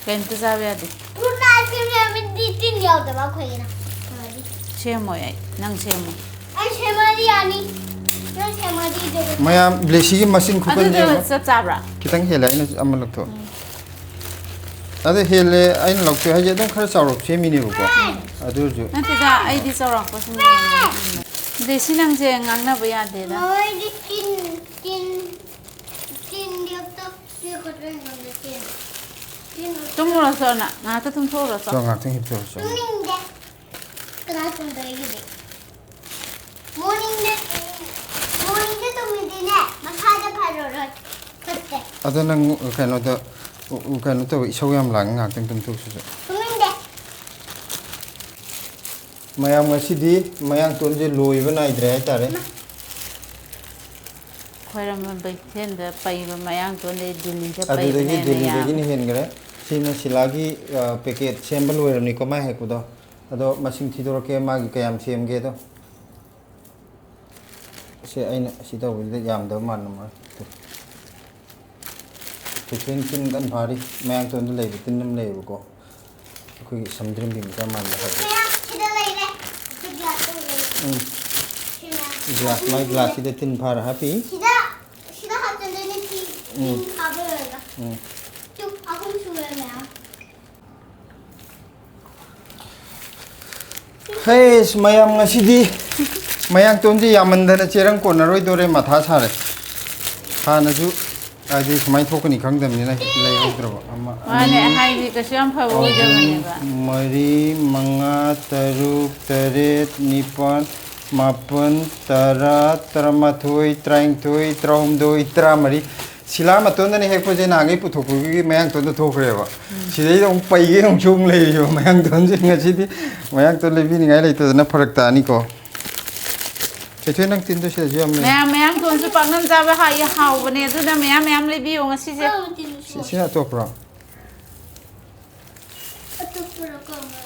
ꯀꯔꯤꯝꯇ ꯆꯥꯕ ꯌꯥꯗꯦ꯫ ꯐ꯭ꯔꯨꯠ ꯑꯥꯏꯁ ꯀ꯭ꯔꯤꯝ ꯁꯦꯝꯕꯗꯤ ꯇꯤꯟ ꯌꯥꯎꯗꯕ ꯑꯩꯈꯣꯏꯒꯤꯅ꯫ ꯐꯔꯗꯤ꯫ ꯁꯦꯝꯃꯣꯏ ꯑꯩ꯫ ꯅꯪ ꯁꯦꯝꯃꯣ꯫ ꯑꯩ ꯁꯦꯝꯃꯗꯤ ꯌꯥꯅꯤ꯫ ꯅꯪ ꯁꯦꯝꯃꯗꯤ ꯑꯗꯨꯒ ꯃꯌꯥꯝ ꯕ꯭ꯂꯦꯁꯤꯒꯤ ꯃꯆꯤꯟ ꯈꯨꯀꯟꯁꯦ ꯑꯗꯨꯗꯣ ꯌꯦꯡꯉꯣ꯫ ꯆꯞ ꯆꯥꯕ꯭ꯔꯥ? ꯈꯤꯇꯪ ꯍꯦꯜꯂꯦ, ꯑꯩꯅ ꯑꯃ ꯂꯧꯊꯣꯛ꯫ ꯑꯗꯨ ꯍꯦꯜꯂꯦ, ꯑꯩꯅ ꯂꯧꯊꯣꯛꯑꯦ ꯍꯥꯏꯁꯦ ꯑꯗꯨꯝ ꯈꯔ ꯆꯥꯎꯔꯞ ꯁꯦꯝꯃꯤꯅꯦꯕꯀꯣ꯫ ꯑꯗꯨ ꯑꯣꯏꯔꯁꯨ ꯅꯠꯇꯦꯗ, ꯑꯩꯗꯤ ꯆꯥꯎꯔꯥꯛꯄ ꯁꯨꯝ ꯌꯦꯡꯉꯤꯅꯦ꯫ ꯕ꯭ꯂꯦꯁꯤ ꯅꯪꯁꯦ ꯉꯥꯡꯅꯕ ꯌꯥꯗꯦꯗ꯫ ꯃꯣꯏꯗꯤ ꯇꯤꯟ ꯇꯤꯟ ꯇꯤꯟꯗꯤ ꯑꯝꯇ ꯄꯤꯔꯛꯀꯗ꯭ꯔꯥ ꯈꯪꯗꯦ ꯇꯤꯟ꯫ ꯇꯤꯟ ꯇꯨꯝꯃꯨꯔꯣ ꯆꯣ ꯅꯪ, ꯉꯥꯏꯍꯥꯛꯇ ꯇꯨꯝꯊꯣꯛꯎꯔꯣ ꯆꯣ꯫ ꯆꯣ, ꯉꯥꯛꯇꯪ ꯍꯤꯞꯆꯔꯁꯤ꯫ ꯇꯨꯝꯅꯤꯡꯗꯦ꯫ ꯀꯅꯥ ꯇꯨꯝꯗꯣꯏꯒꯤꯗꯤ? ꯃꯣꯔꯅꯤꯡꯗ ꯃꯣꯔꯅꯤꯡꯗ ꯇꯨꯝꯃꯤꯗꯤꯅꯦ ꯃꯁꯥꯗ ꯐꯔꯔꯣꯏ꯫ ꯐꯠꯇꯦ꯫ ꯑꯗꯣ ꯅꯪ ꯀꯩꯅꯣꯗ ꯀꯩꯅꯣ ꯇꯧꯋꯤ, ꯏꯁꯧ ꯌꯥꯝ ꯂꯥꯡꯉꯤ, ꯉꯥꯏꯍꯥꯛꯇꯪ ꯇꯨꯝꯊꯣꯛꯁꯤꯁꯨ꯫ ꯇꯨꯝꯅꯤꯡꯗꯦ꯫ ꯃꯌꯥꯝ ꯉꯁꯤꯗꯤ ꯃꯌꯥꯡꯇꯣꯟꯁꯦ ꯂꯣꯏꯕ ꯅꯥꯏꯗ꯭ꯔꯦ ꯍꯥꯏꯇꯥꯔꯦ꯫ ꯈ꯭ꯋꯥꯏꯔꯝꯕꯟ ꯀꯩꯊꯦꯜꯗ ꯄꯩꯕ ꯃꯌꯥꯡꯇꯣꯟꯗꯩ ꯗꯤꯜꯂꯤꯗ ꯑꯗꯨꯗꯒꯤ ꯄꯩꯕꯅ ꯍꯦꯟꯅ ꯌꯥꯝ ꯗꯤꯜꯂꯤꯗꯒꯤꯅ ꯍꯦꯟꯈ꯭ꯔꯦ꯫ ꯁꯤꯅ ꯁꯤꯂꯥꯒꯤ ꯄꯦꯀꯦꯠ ꯁꯦꯝꯕ ꯂꯣꯏꯔꯕꯅꯤꯀꯣ ꯃꯥꯏ ꯍꯦꯛꯄꯗꯣ꯫ ꯑꯗꯣ ꯃꯁꯤꯡ ꯊꯤꯗꯣꯔꯛꯀꯦ ꯃꯥꯒꯤ ꯀꯌꯥꯝ ꯁꯦꯝꯒꯦꯗꯣ꯫ ꯁꯦ ꯑꯩꯅ ꯁꯤ ꯇꯧꯕꯁꯤꯗ ꯌꯥꯝꯗꯕ ꯃꯥꯟꯕ ꯃꯥꯜꯂꯦ꯫ ꯀꯩꯊꯦꯜ ꯇꯤꯟ ꯀꯟꯅ ꯐꯥꯔꯤ꯫ ꯃꯌꯥꯡꯇꯣꯟꯗ ꯂꯩꯕ ꯇꯤꯟ ꯑꯃ ꯂꯩꯌꯦꯕꯀꯣ꯫ ꯑꯩꯈꯣꯏꯒꯤ ꯁꯝꯗ꯭ꯔꯤꯝꯕꯤ ꯃꯆꯥ ꯃꯥꯟꯕ ꯍꯥꯏꯕ꯫ ꯃꯌꯥꯝ ꯁꯤꯗ ꯂꯩꯔꯦ꯫ ꯁꯤ ꯒ꯭ꯂꯥꯁꯇ ꯂꯩꯔꯦ꯫ ꯎꯝ꯫ ꯁꯤ ꯃꯌꯥꯝ꯫ ꯒ꯭ꯂꯥꯁ ꯃꯥꯏ ꯒ꯭ꯂꯥꯁꯁꯤꯗ ꯇꯤꯟ ꯐꯥꯔ ꯍꯥꯞꯄꯤ꯫ ꯁꯤꯗ ꯁꯤꯗ ꯍꯥꯞꯆꯟꯗꯣꯏꯅꯦ ꯁꯤ ꯎꯝ꯫ ꯇꯤꯟ ꯐꯥꯕ ꯂꯣꯏꯔꯒ꯫ ꯎꯝ꯫ ꯇꯨ ꯑꯍꯨꯝ ꯁꯨꯔꯦ ꯃꯌꯥꯝ꯫ ꯍꯩꯁ ꯃꯌꯥꯝ ꯉꯁꯤꯗꯤ ꯃꯌꯥꯡꯇꯣꯟꯁꯦ ꯌꯥꯝꯃꯟꯗꯅ ꯆꯦꯔꯪ ꯀꯣꯟꯅꯔꯣꯏꯗꯣꯔꯦ ꯃꯊꯥ ꯁꯥꯔꯦ꯫ ꯍꯥꯟꯅꯁꯨ ꯍꯥꯏꯗꯤ ꯁꯨꯃꯥꯏꯅ ꯊꯣꯛꯀꯅꯤ ꯈꯪꯗꯕꯅꯤꯅ ꯂꯩꯍꯧꯗ꯭ꯔꯕ ꯑꯃ ꯃꯥꯅꯦ ꯑꯅꯤ ꯍꯥꯏꯗꯤ ꯀꯩꯁꯨ ꯌꯥꯝ ꯐꯕ ꯑꯍꯨꯝ ꯑꯣꯏꯗꯕꯅꯦꯕ꯫ ꯃꯔꯤ ꯃꯉꯥ ꯇꯔꯨꯛ ꯇꯔꯦꯠ ꯅꯤꯄꯥꯜ ꯃꯥꯄꯜ ꯇꯔꯥ ꯇꯔꯥꯃꯥꯊꯣꯏ ꯇꯔꯥꯅꯤꯊꯣꯏ ꯇꯔꯥꯍꯨꯝꯗꯣꯏ ꯇꯔꯥꯃꯔꯤ꯫ ꯁꯤꯂꯥ ꯃꯇꯣꯟꯗꯅ ꯍꯦꯛꯄꯁꯦ ꯅꯍꯥꯟꯈꯩ ꯄꯨꯊꯣꯛꯄꯒꯤ ꯃꯌꯥꯡꯇꯣꯟꯗ ꯊꯣꯛꯈ꯭ꯔꯦꯕ꯫ ꯁꯤꯗꯩꯗ ꯑꯃꯨꯛ ꯄꯩꯒꯦ ꯑꯃꯨꯛꯁꯨ ꯑꯃꯨꯛ ꯂꯩꯔꯤꯕ ꯃꯌꯥꯡꯇꯣꯟꯁꯦ꯫ ꯉꯁꯤꯗꯤ ꯃꯌꯥꯡꯇꯣꯟ ꯂꯩꯕꯤꯅꯤꯡꯉꯥꯏ ꯂꯩꯇꯗꯅ ꯐꯔꯛ ꯇꯥꯅꯤꯀꯣ꯫ ꯆꯦꯊꯣꯏ ꯅꯪ ꯇꯤꯟꯗꯣ ꯁꯤꯗꯁꯨ ꯌꯥꯝ ꯂꯩ꯫ ꯃꯌꯥꯝ ꯃꯌꯥꯡꯇꯣꯟꯁꯨ ꯄꯥꯛꯅꯝ ꯆꯥꯕ ꯍꯥꯏ ꯍꯥꯎꯕꯅꯦ, ꯑꯗꯨꯅ ꯃꯌꯥꯝ ꯃꯌꯥꯝ ꯂꯩꯕꯤꯌꯣ ꯉꯁꯤꯁꯦ꯫ ꯁꯤ- ꯁꯤꯅ ꯑꯇꯣꯞꯄ꯭ꯔꯣ? ꯑꯇꯣꯞꯄꯔꯣ ꯀꯥꯎꯔꯦ꯫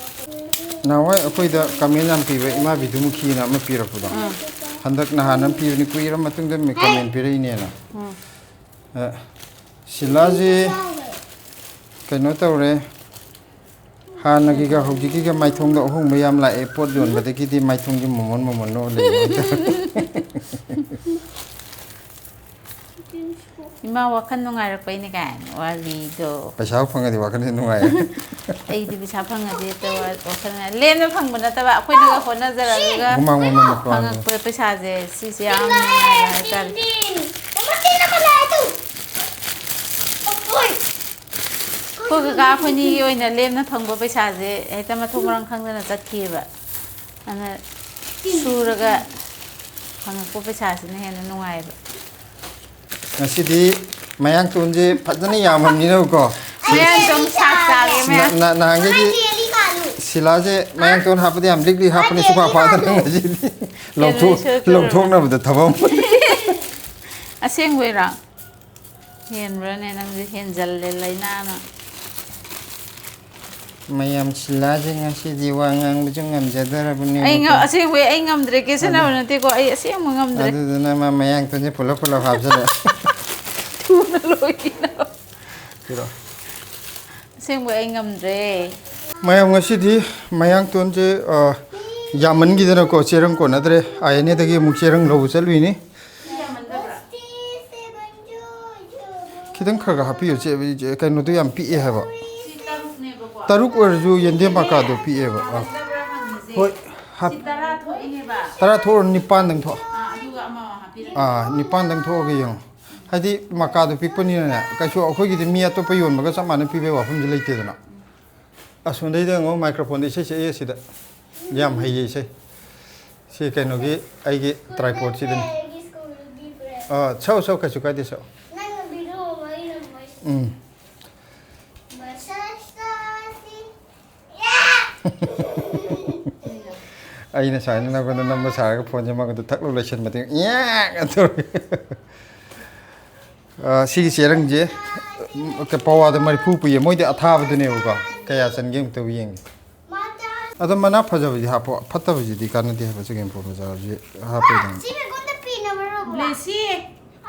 ꯅꯍꯥꯟꯋꯥꯏ ꯑꯩꯈꯣꯏꯗ ꯀꯃꯦꯟ ꯌꯥꯝ ꯄꯤꯕ ꯏꯃꯥ ꯕꯤꯗꯨꯃꯨꯈꯤꯅ ꯑꯃ ꯄꯤꯔꯛꯄꯗꯣ꯫ ꯍꯟꯗꯛ ꯅꯍꯥꯟ ꯑꯃ ꯄꯤꯕꯅꯤ, ꯀꯨꯏꯔ ꯃꯇꯨꯡꯗ ꯀꯃꯦꯟ ꯄꯤꯔꯛꯏꯅꯦꯅ꯫ ꯑ, ꯁꯤꯂꯥꯁꯤ ꯀꯩꯅꯣ ꯇꯧꯔꯦ꯫ ꯍꯥꯟꯅꯒꯤꯒ ꯍꯧꯖꯤꯛꯀꯤꯒ ꯃꯥꯏꯊꯣꯡꯗ ꯑꯍꯣꯡꯕ ꯌꯥꯝ ꯂꯥꯛꯑꯦ꯫ ꯄꯣꯠ ꯌꯣꯟꯕꯗꯒꯤꯗꯤ ꯃꯥꯏꯊꯣꯡꯁꯦ ꯃꯃꯣꯟ ꯃꯃꯣꯟ ꯅꯣꯛꯑ ꯂꯩꯕ ꯍꯥꯏꯇꯥꯔꯦ꯫ ꯏꯃꯥ ꯋꯥꯈꯜ ꯅꯨꯡꯉꯥꯏꯔꯛꯄꯩꯅꯦ ꯀꯥꯏꯅ ꯋꯥꯔꯤꯗꯣ꯫ ꯄꯩꯁꯥ ꯐꯪꯉꯗꯤ ꯋꯥꯈꯜꯁꯦ ꯅꯨꯡꯉꯥꯏꯔꯦ꯫ ꯑꯩꯗꯤ ꯄꯩꯁꯥ ꯐꯪꯉꯗꯤ ꯍꯦꯛꯇ ꯋꯥ- ꯋꯥꯈꯜ ꯅꯨꯡꯉꯥꯏ꯫ ꯂꯦꯝꯅ ꯐꯪꯕ ꯅꯠꯇꯕ ꯑꯩꯈꯣꯏꯅꯒ ꯍꯣꯠꯅꯖꯔꯛꯑꯒ ꯍꯨꯃꯥꯡ ꯃꯃꯜ ꯃꯈꯣꯟ꯫ ꯐꯪꯉꯛꯄ ꯄꯩꯁꯥꯁꯦ ꯁꯤꯁꯦ ꯌꯥꯝ ꯅꯨꯡꯉꯥꯏꯕ ꯍꯥꯏꯇꯥꯔꯦ꯫ ꯃꯃꯥ ꯇꯤꯟ ꯑꯃ ꯂꯥꯛꯑꯦ ꯇꯨ꯫ ꯑꯣꯏ꯫ ꯑꯩꯈꯣꯏ ꯀꯀꯥ ꯑꯩꯈꯣꯏꯅꯤꯒꯤ ꯑꯣꯏꯅ ꯂꯦꯝꯅ ꯐꯪꯕ ꯄꯩꯁꯥꯁꯦ ꯍꯦꯛꯇ ꯃꯊꯣꯡ ꯃꯔꯝ ꯈꯪꯗꯅ ꯆꯠꯈꯤꯑꯕ꯫ ꯑꯗꯨꯅ ꯁꯨꯔꯒ ꯐꯪꯉꯛꯄ ꯄꯩꯁꯥꯁꯤꯅ ꯍꯦꯟꯅ ꯅꯨꯡꯉꯥꯏꯕ꯫ ꯉꯁꯤꯗꯤ ꯃꯌꯥꯡꯇꯣꯟꯁꯦ ꯐꯖꯅ ꯌꯥꯝꯃꯕꯅꯤꯅꯀꯣ꯫ ꯃꯌꯥꯡꯇꯣꯟ ꯁꯥꯛ ꯆꯥꯒꯦ ꯃꯌꯥꯡ꯫ ꯅ- ꯅꯍꯥꯟꯈꯩꯗꯤ ꯆꯦꯜꯂꯤ ꯀꯥꯂꯨ꯫ ꯁꯤꯂꯥꯁꯦ ꯃꯌꯥꯡꯇꯣꯟ ꯍꯥꯞꯄꯗꯤ ꯌꯥꯝ ꯂꯤꯛ ꯂꯤꯛ ꯍꯥꯞꯄꯅꯤ, ꯁꯨꯛꯐꯥ ꯐꯥꯗꯅ ꯉꯁꯤꯗꯤ ꯂꯧꯊꯣꯛ- ꯁꯣꯏꯗꯧꯔꯕ? ꯂꯧꯊꯣꯛꯅꯕꯗ ꯊꯕꯛ ꯑꯃ꯫ ꯑꯁꯦꯡꯕꯩꯔꯣ? ꯍꯦꯟꯕ꯭ꯔꯅꯦ? ꯅꯪꯁꯦ ꯍꯦꯟꯖꯜꯂꯦ, ꯂꯥꯏꯅꯥꯅ꯫ ꯃꯌꯥꯝ ꯁꯤꯂꯥꯁꯦ ꯉꯁꯤꯗꯤ ꯋꯥ ꯉꯥꯡꯕꯁꯨ ꯉꯝꯖꯗ꯭ꯔꯕꯅꯦ꯫ ꯑꯩ ꯉ-, ꯑꯁꯦꯡꯕꯩ ꯑꯩ ꯉꯝꯗ꯭ꯔꯦ, ꯀꯦꯁꯟꯅꯕ ꯅꯠꯇꯦꯀꯣ, ꯑꯩ ꯑꯁꯦꯡꯕ ꯉꯝꯗ꯭ꯔꯦ꯫ ꯑꯗꯨꯗꯨꯅ ꯃꯥ ꯃꯌꯥꯡꯇꯣꯟꯁꯦ ꯄꯨꯂꯞ ꯄꯨꯂꯞ ꯍꯥꯞꯆꯜꯂꯦ꯫ ꯊꯨꯅ ꯂꯣꯏꯈꯤꯅꯕ꯫ ꯄꯤꯔꯛꯑꯣ꯫ ꯑꯁꯦꯡꯕ ꯑꯩ ꯉꯝꯗ꯭ꯔꯦ꯫ ꯃꯌꯥꯝ ꯉꯁꯤꯗꯤ ꯃꯌꯥꯡꯇꯣꯟꯁꯦ, ꯑ, ꯌꯥꯝꯃꯟꯈꯤꯗꯅꯀꯣ, ꯆꯦꯔꯪ ꯀꯣꯟꯅꯗ꯭ꯔꯦ꯫ ꯑꯥꯏ ꯑꯦꯟ ꯑꯦꯗꯒꯤ ꯑꯃꯨꯛ ꯆꯦꯔꯪ ꯂꯧꯕ ꯆꯠꯂꯨꯏꯅꯤ꯫ ꯈꯤꯇꯪ ꯈꯔ ꯈꯔ ꯍꯥꯞꯄꯤꯌꯨ, ꯆꯦ, ꯀꯩꯅꯣꯗꯣ ꯌꯥꯝ ꯄꯤꯛꯑꯦ ꯍꯥꯏꯕ꯫ ꯇꯔꯨꯛ ꯑꯣꯏꯔꯁꯨ ꯌꯦꯟꯗꯦꯝ ꯃꯀꯥꯗꯣ ꯄꯤꯛꯑꯦꯕ꯫ ꯑ꯫ ꯍꯣꯏ, ꯍꯥꯞ-, ꯇꯔꯥ ꯊꯣꯛꯑꯣ, ꯅꯤꯄꯥꯟꯗꯪ ꯊꯣꯛꯑꯣ꯫ ꯑꯥ, ꯅꯤꯄꯥꯟꯗꯪ ꯊꯣꯛꯑꯒ ꯌꯦꯡꯉꯣ꯫ ꯍꯥꯏꯗꯤ ꯃꯀꯥꯗꯣ ꯄꯤꯛꯄꯅꯤꯅꯅꯦ, ꯀꯩꯁꯨ ꯑꯩꯈꯣꯏꯒꯤꯗꯤ ꯃꯤ ꯑꯇꯣꯞꯄ ꯌꯣꯟꯕꯒ ꯆꯞ ꯃꯥꯟꯅ ꯄꯤꯕꯒꯤ ꯋꯥꯐꯝꯁꯨ ꯂꯩꯇꯦꯗꯅ꯫ ꯑꯁꯣꯝꯗꯩꯗ ꯌꯦꯡꯉꯣ, ꯃꯥꯏꯀ꯭ꯔꯣꯐꯣꯟꯗ ꯏꯁꯩ ꯁꯛꯑꯦ ꯁꯤꯗ꯫ ꯌꯥꯝ ꯍꯩꯌꯦ ꯏꯁꯩ꯫ ꯁꯤ ꯀꯩꯅꯣꯒꯤ ꯑꯩꯒꯤ ꯇ꯭ꯔꯥꯏꯄꯣꯗꯁꯤꯗꯅꯤ꯫ ꯑꯥ, ꯁꯛꯑꯣ, ꯁꯛꯑꯣ, ꯀꯩꯁꯨ ꯀꯥꯏꯗꯦ, ꯁꯛꯑꯣ꯫ ꯎꯝ꯫ ꯑꯩꯅ ꯁꯨꯃꯥꯏꯅ ꯅꯪꯉꯣꯟꯗ ꯅꯝꯕ ꯁꯥꯔꯒ ꯐꯣꯟꯁꯦ ꯃꯉꯣꯟꯗ ꯊꯛ ꯂꯧ ꯂꯩꯁꯟꯕꯗꯤ ꯏꯌꯥ ꯇꯧꯔꯦ꯫ ꯑ, ꯁꯤꯒꯤ ꯆꯦꯔꯪꯁꯦ, ꯎꯝ, ꯄꯋꯥꯗ ꯃꯔꯤꯐꯨ ꯄꯤꯌꯦ꯫ ꯃꯣꯏꯗꯤ ꯑꯊꯥꯕꯗꯨꯅꯦꯕꯀꯣ꯫ ꯀꯌꯥ ꯆꯟꯒꯦ ꯑꯃꯨꯛꯇꯕꯨ ꯌꯦꯡꯒꯦ꯫ ꯑꯗꯣ ꯃꯅꯥ ꯐꯖꯕꯁꯤ ꯍꯥꯞꯄꯣ, ꯐꯠꯇꯕꯁꯤꯗꯤ ꯀꯥꯟꯅꯗꯦ ꯍꯥꯏꯕ, ꯆꯒꯦꯝꯄꯣꯕ ꯆꯥꯕꯁꯤ ꯍꯥꯞꯄꯣꯏꯗꯅ꯫ ꯁꯤ ꯃꯤꯉꯣꯟꯗ ꯄꯤꯅꯕꯔꯣ, ꯕꯕꯥ? ꯕ꯭ꯂꯦꯁꯤ!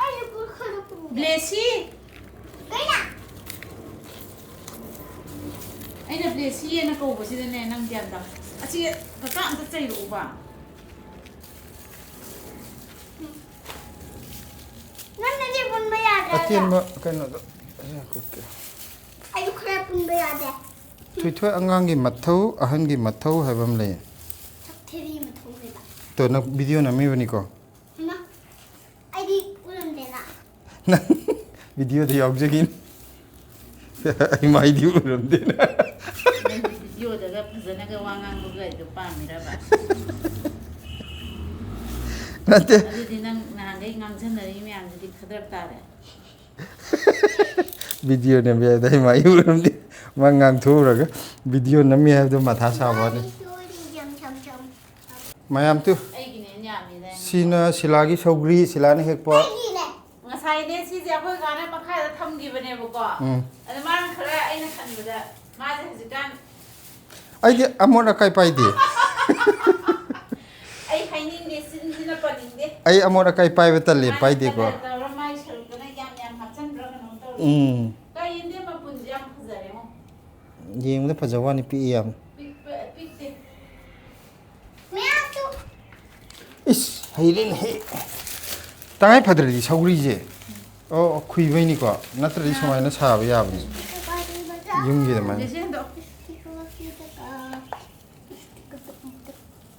ꯑꯩꯁꯨ ꯈꯔ ꯄꯨꯔꯛꯎ꯫ ꯕ꯭ꯂꯦꯁꯤ! ꯀꯩꯅꯣ? ꯑꯩꯅ ꯕ꯭ꯂꯦꯁꯤ ꯍꯥꯏꯅ ꯀꯧꯕꯁꯤꯗꯅꯦ, ꯅꯪ ꯒ꯭ꯌꯥꯟ ꯇꯥꯎ꯫ ꯑꯁꯤ ꯀꯀꯥ ꯑꯝꯇ ꯆꯩꯔꯛꯎꯕ꯫ ꯅꯪꯅꯗꯤ ꯄꯨꯟꯕ ꯌꯥꯗ꯭ꯔꯒ꯫ ꯑꯇꯦꯟꯕ ꯀꯩꯅꯣꯗꯣ꯫ ꯑꯩꯁꯨ ꯈꯔ ꯄꯨꯟꯕ ꯌꯥꯗꯦ꯫ ꯊꯣꯏꯊꯣꯏ, ꯑꯉꯥꯡꯒꯤ ꯃꯊꯧ, ꯑꯍꯟꯒꯤ ꯃꯊꯧ ꯍꯥꯏꯕ ꯑꯃ ꯂꯩ꯫ ꯁꯛꯊꯤꯕꯤ ꯃꯊꯧ ꯂꯩꯕ꯫ ꯇꯣ, ꯅꯪ ꯚꯤꯗꯤꯑꯣ ꯅꯝꯃꯤꯕꯅꯤꯀꯣ? ꯍꯩꯃꯥ, ꯑꯩꯗꯤ ꯎꯔꯝꯗꯦꯅ꯫ ꯅꯪ ꯚꯤꯗꯤꯑꯣꯗ ꯌꯥꯎꯖꯈꯤꯅꯤ꯫ ꯑꯩ ꯃꯥꯏꯗꯤ ꯎꯔꯝꯗꯦꯅ꯫ ꯅꯪꯗꯤ ꯚꯤꯗꯤꯑꯣꯗꯒ ꯐꯖꯅꯒ ꯋꯥ ꯉꯥꯡꯕꯒ ꯑꯗꯨ ꯄꯥꯝꯃꯤꯔꯕ? ꯅꯠꯇꯦ꯫ ꯑꯗꯨꯗꯤ ꯅꯪ ꯅꯍꯥꯟꯈꯩ ꯉꯥꯡꯁꯟꯅꯔꯤ ꯃꯌꯥꯝꯁꯤꯗꯤ ꯈꯗ꯭ꯔꯛ ꯇꯥꯔꯦ꯫ ꯚꯤꯗꯤꯑꯣ ꯅꯝꯕ ꯌꯥꯗꯦ, ꯑꯩ ꯃꯥꯏ ꯎꯔꯝꯗꯦ꯫ ꯃꯥ ꯉꯥꯡꯊꯣꯛꯎꯔꯒ ꯚꯤꯗꯤꯑꯣ ꯅꯝꯃꯤ ꯍꯥꯏꯕꯗꯣ ꯃꯊꯥ ꯁꯥꯕ ꯋꯥꯅꯤ꯫ ꯃꯌꯥꯝ ꯇꯨ꯫ ꯑꯩꯒꯤꯅꯦ ꯌꯥꯝꯃꯤꯗꯥꯏꯅꯦ꯫ ꯁꯤꯅ ꯁꯤꯂꯥꯒꯤ ꯁꯧꯒ꯭ꯔꯤ, ꯁꯤꯂꯥꯅ ꯍꯦꯛꯄ꯫ ꯑꯩꯒꯤꯅꯦ꯫ ꯍꯥꯏꯅꯦ, ꯁꯤꯁꯦ ꯑꯩꯈꯣꯏ ꯀꯥꯅ ꯃꯈꯥꯗ ꯊꯝꯈꯤꯕꯅꯦꯕꯀꯣ꯫ ꯎꯝ꯫ ꯑꯗ ꯃꯥꯅ ꯈꯔ, ꯑꯩꯅ ꯈꯟꯕꯗ ꯃꯥꯁꯦ ꯍꯧꯖꯤꯛꯀꯥꯟ ꯑꯩꯗꯤ ꯑꯃꯣꯠ ꯑꯀꯥꯏ ꯄꯥꯏꯗꯦ꯫ ꯑꯩ ꯍꯥꯏꯅꯤꯡꯗꯦ, ꯆꯤꯟꯁꯤꯅ ꯄꯟꯅꯤꯡꯗꯦ꯫ ꯑꯩ ꯑꯃꯣꯠ ꯑꯀꯥꯏ ꯄꯥꯏꯕ ꯇꯜꯂꯦ, ꯃꯥꯅ ꯄꯥꯏꯗꯦꯀꯣ꯫ Colour ꯇꯧꯔ ꯃꯥꯏ ꯁꯔꯨꯛꯇꯅ ꯌꯥꯝ ꯌꯥꯝ ꯍꯥꯞꯆꯤꯟꯕ꯭ꯔꯥ ꯀꯩꯅꯣꯝ ꯇꯧꯔꯦ꯫ ꯎꯝ꯫ ꯀꯩ ꯌꯦꯟꯗꯦꯝ ꯃꯄꯨꯟꯁꯦ ꯌꯥꯝ ꯐꯖꯔꯦꯉꯣ꯫ ꯌꯦꯡꯕꯗ ꯐꯖꯕ ꯋꯥꯅꯤ, ꯄꯤꯛꯏ ꯌꯥꯝ꯫ ꯄꯤꯛꯄ, ꯄꯤꯛꯇꯦ꯫ ꯏꯁ, ꯍꯩꯔꯦꯅꯦꯍꯦ꯫ ꯇꯉꯥꯏ ꯐꯗ꯭ꯔꯗꯤ ꯁꯧꯒ꯭ꯔꯤꯁꯦ꯫ ꯑꯣ, ꯈꯨꯏꯕꯩꯅꯤꯀꯣ꯫ ꯅꯠꯇ꯭ꯔꯗꯤ ꯁꯨꯃꯥꯏꯅ ꯁꯥꯕ ꯌꯥꯕꯅꯤ꯫ ꯌꯨꯝꯒꯤ ꯑꯗꯨꯃꯥꯏꯅ꯫ ꯆꯦꯆꯦ ꯍꯟꯗꯣꯛ꯫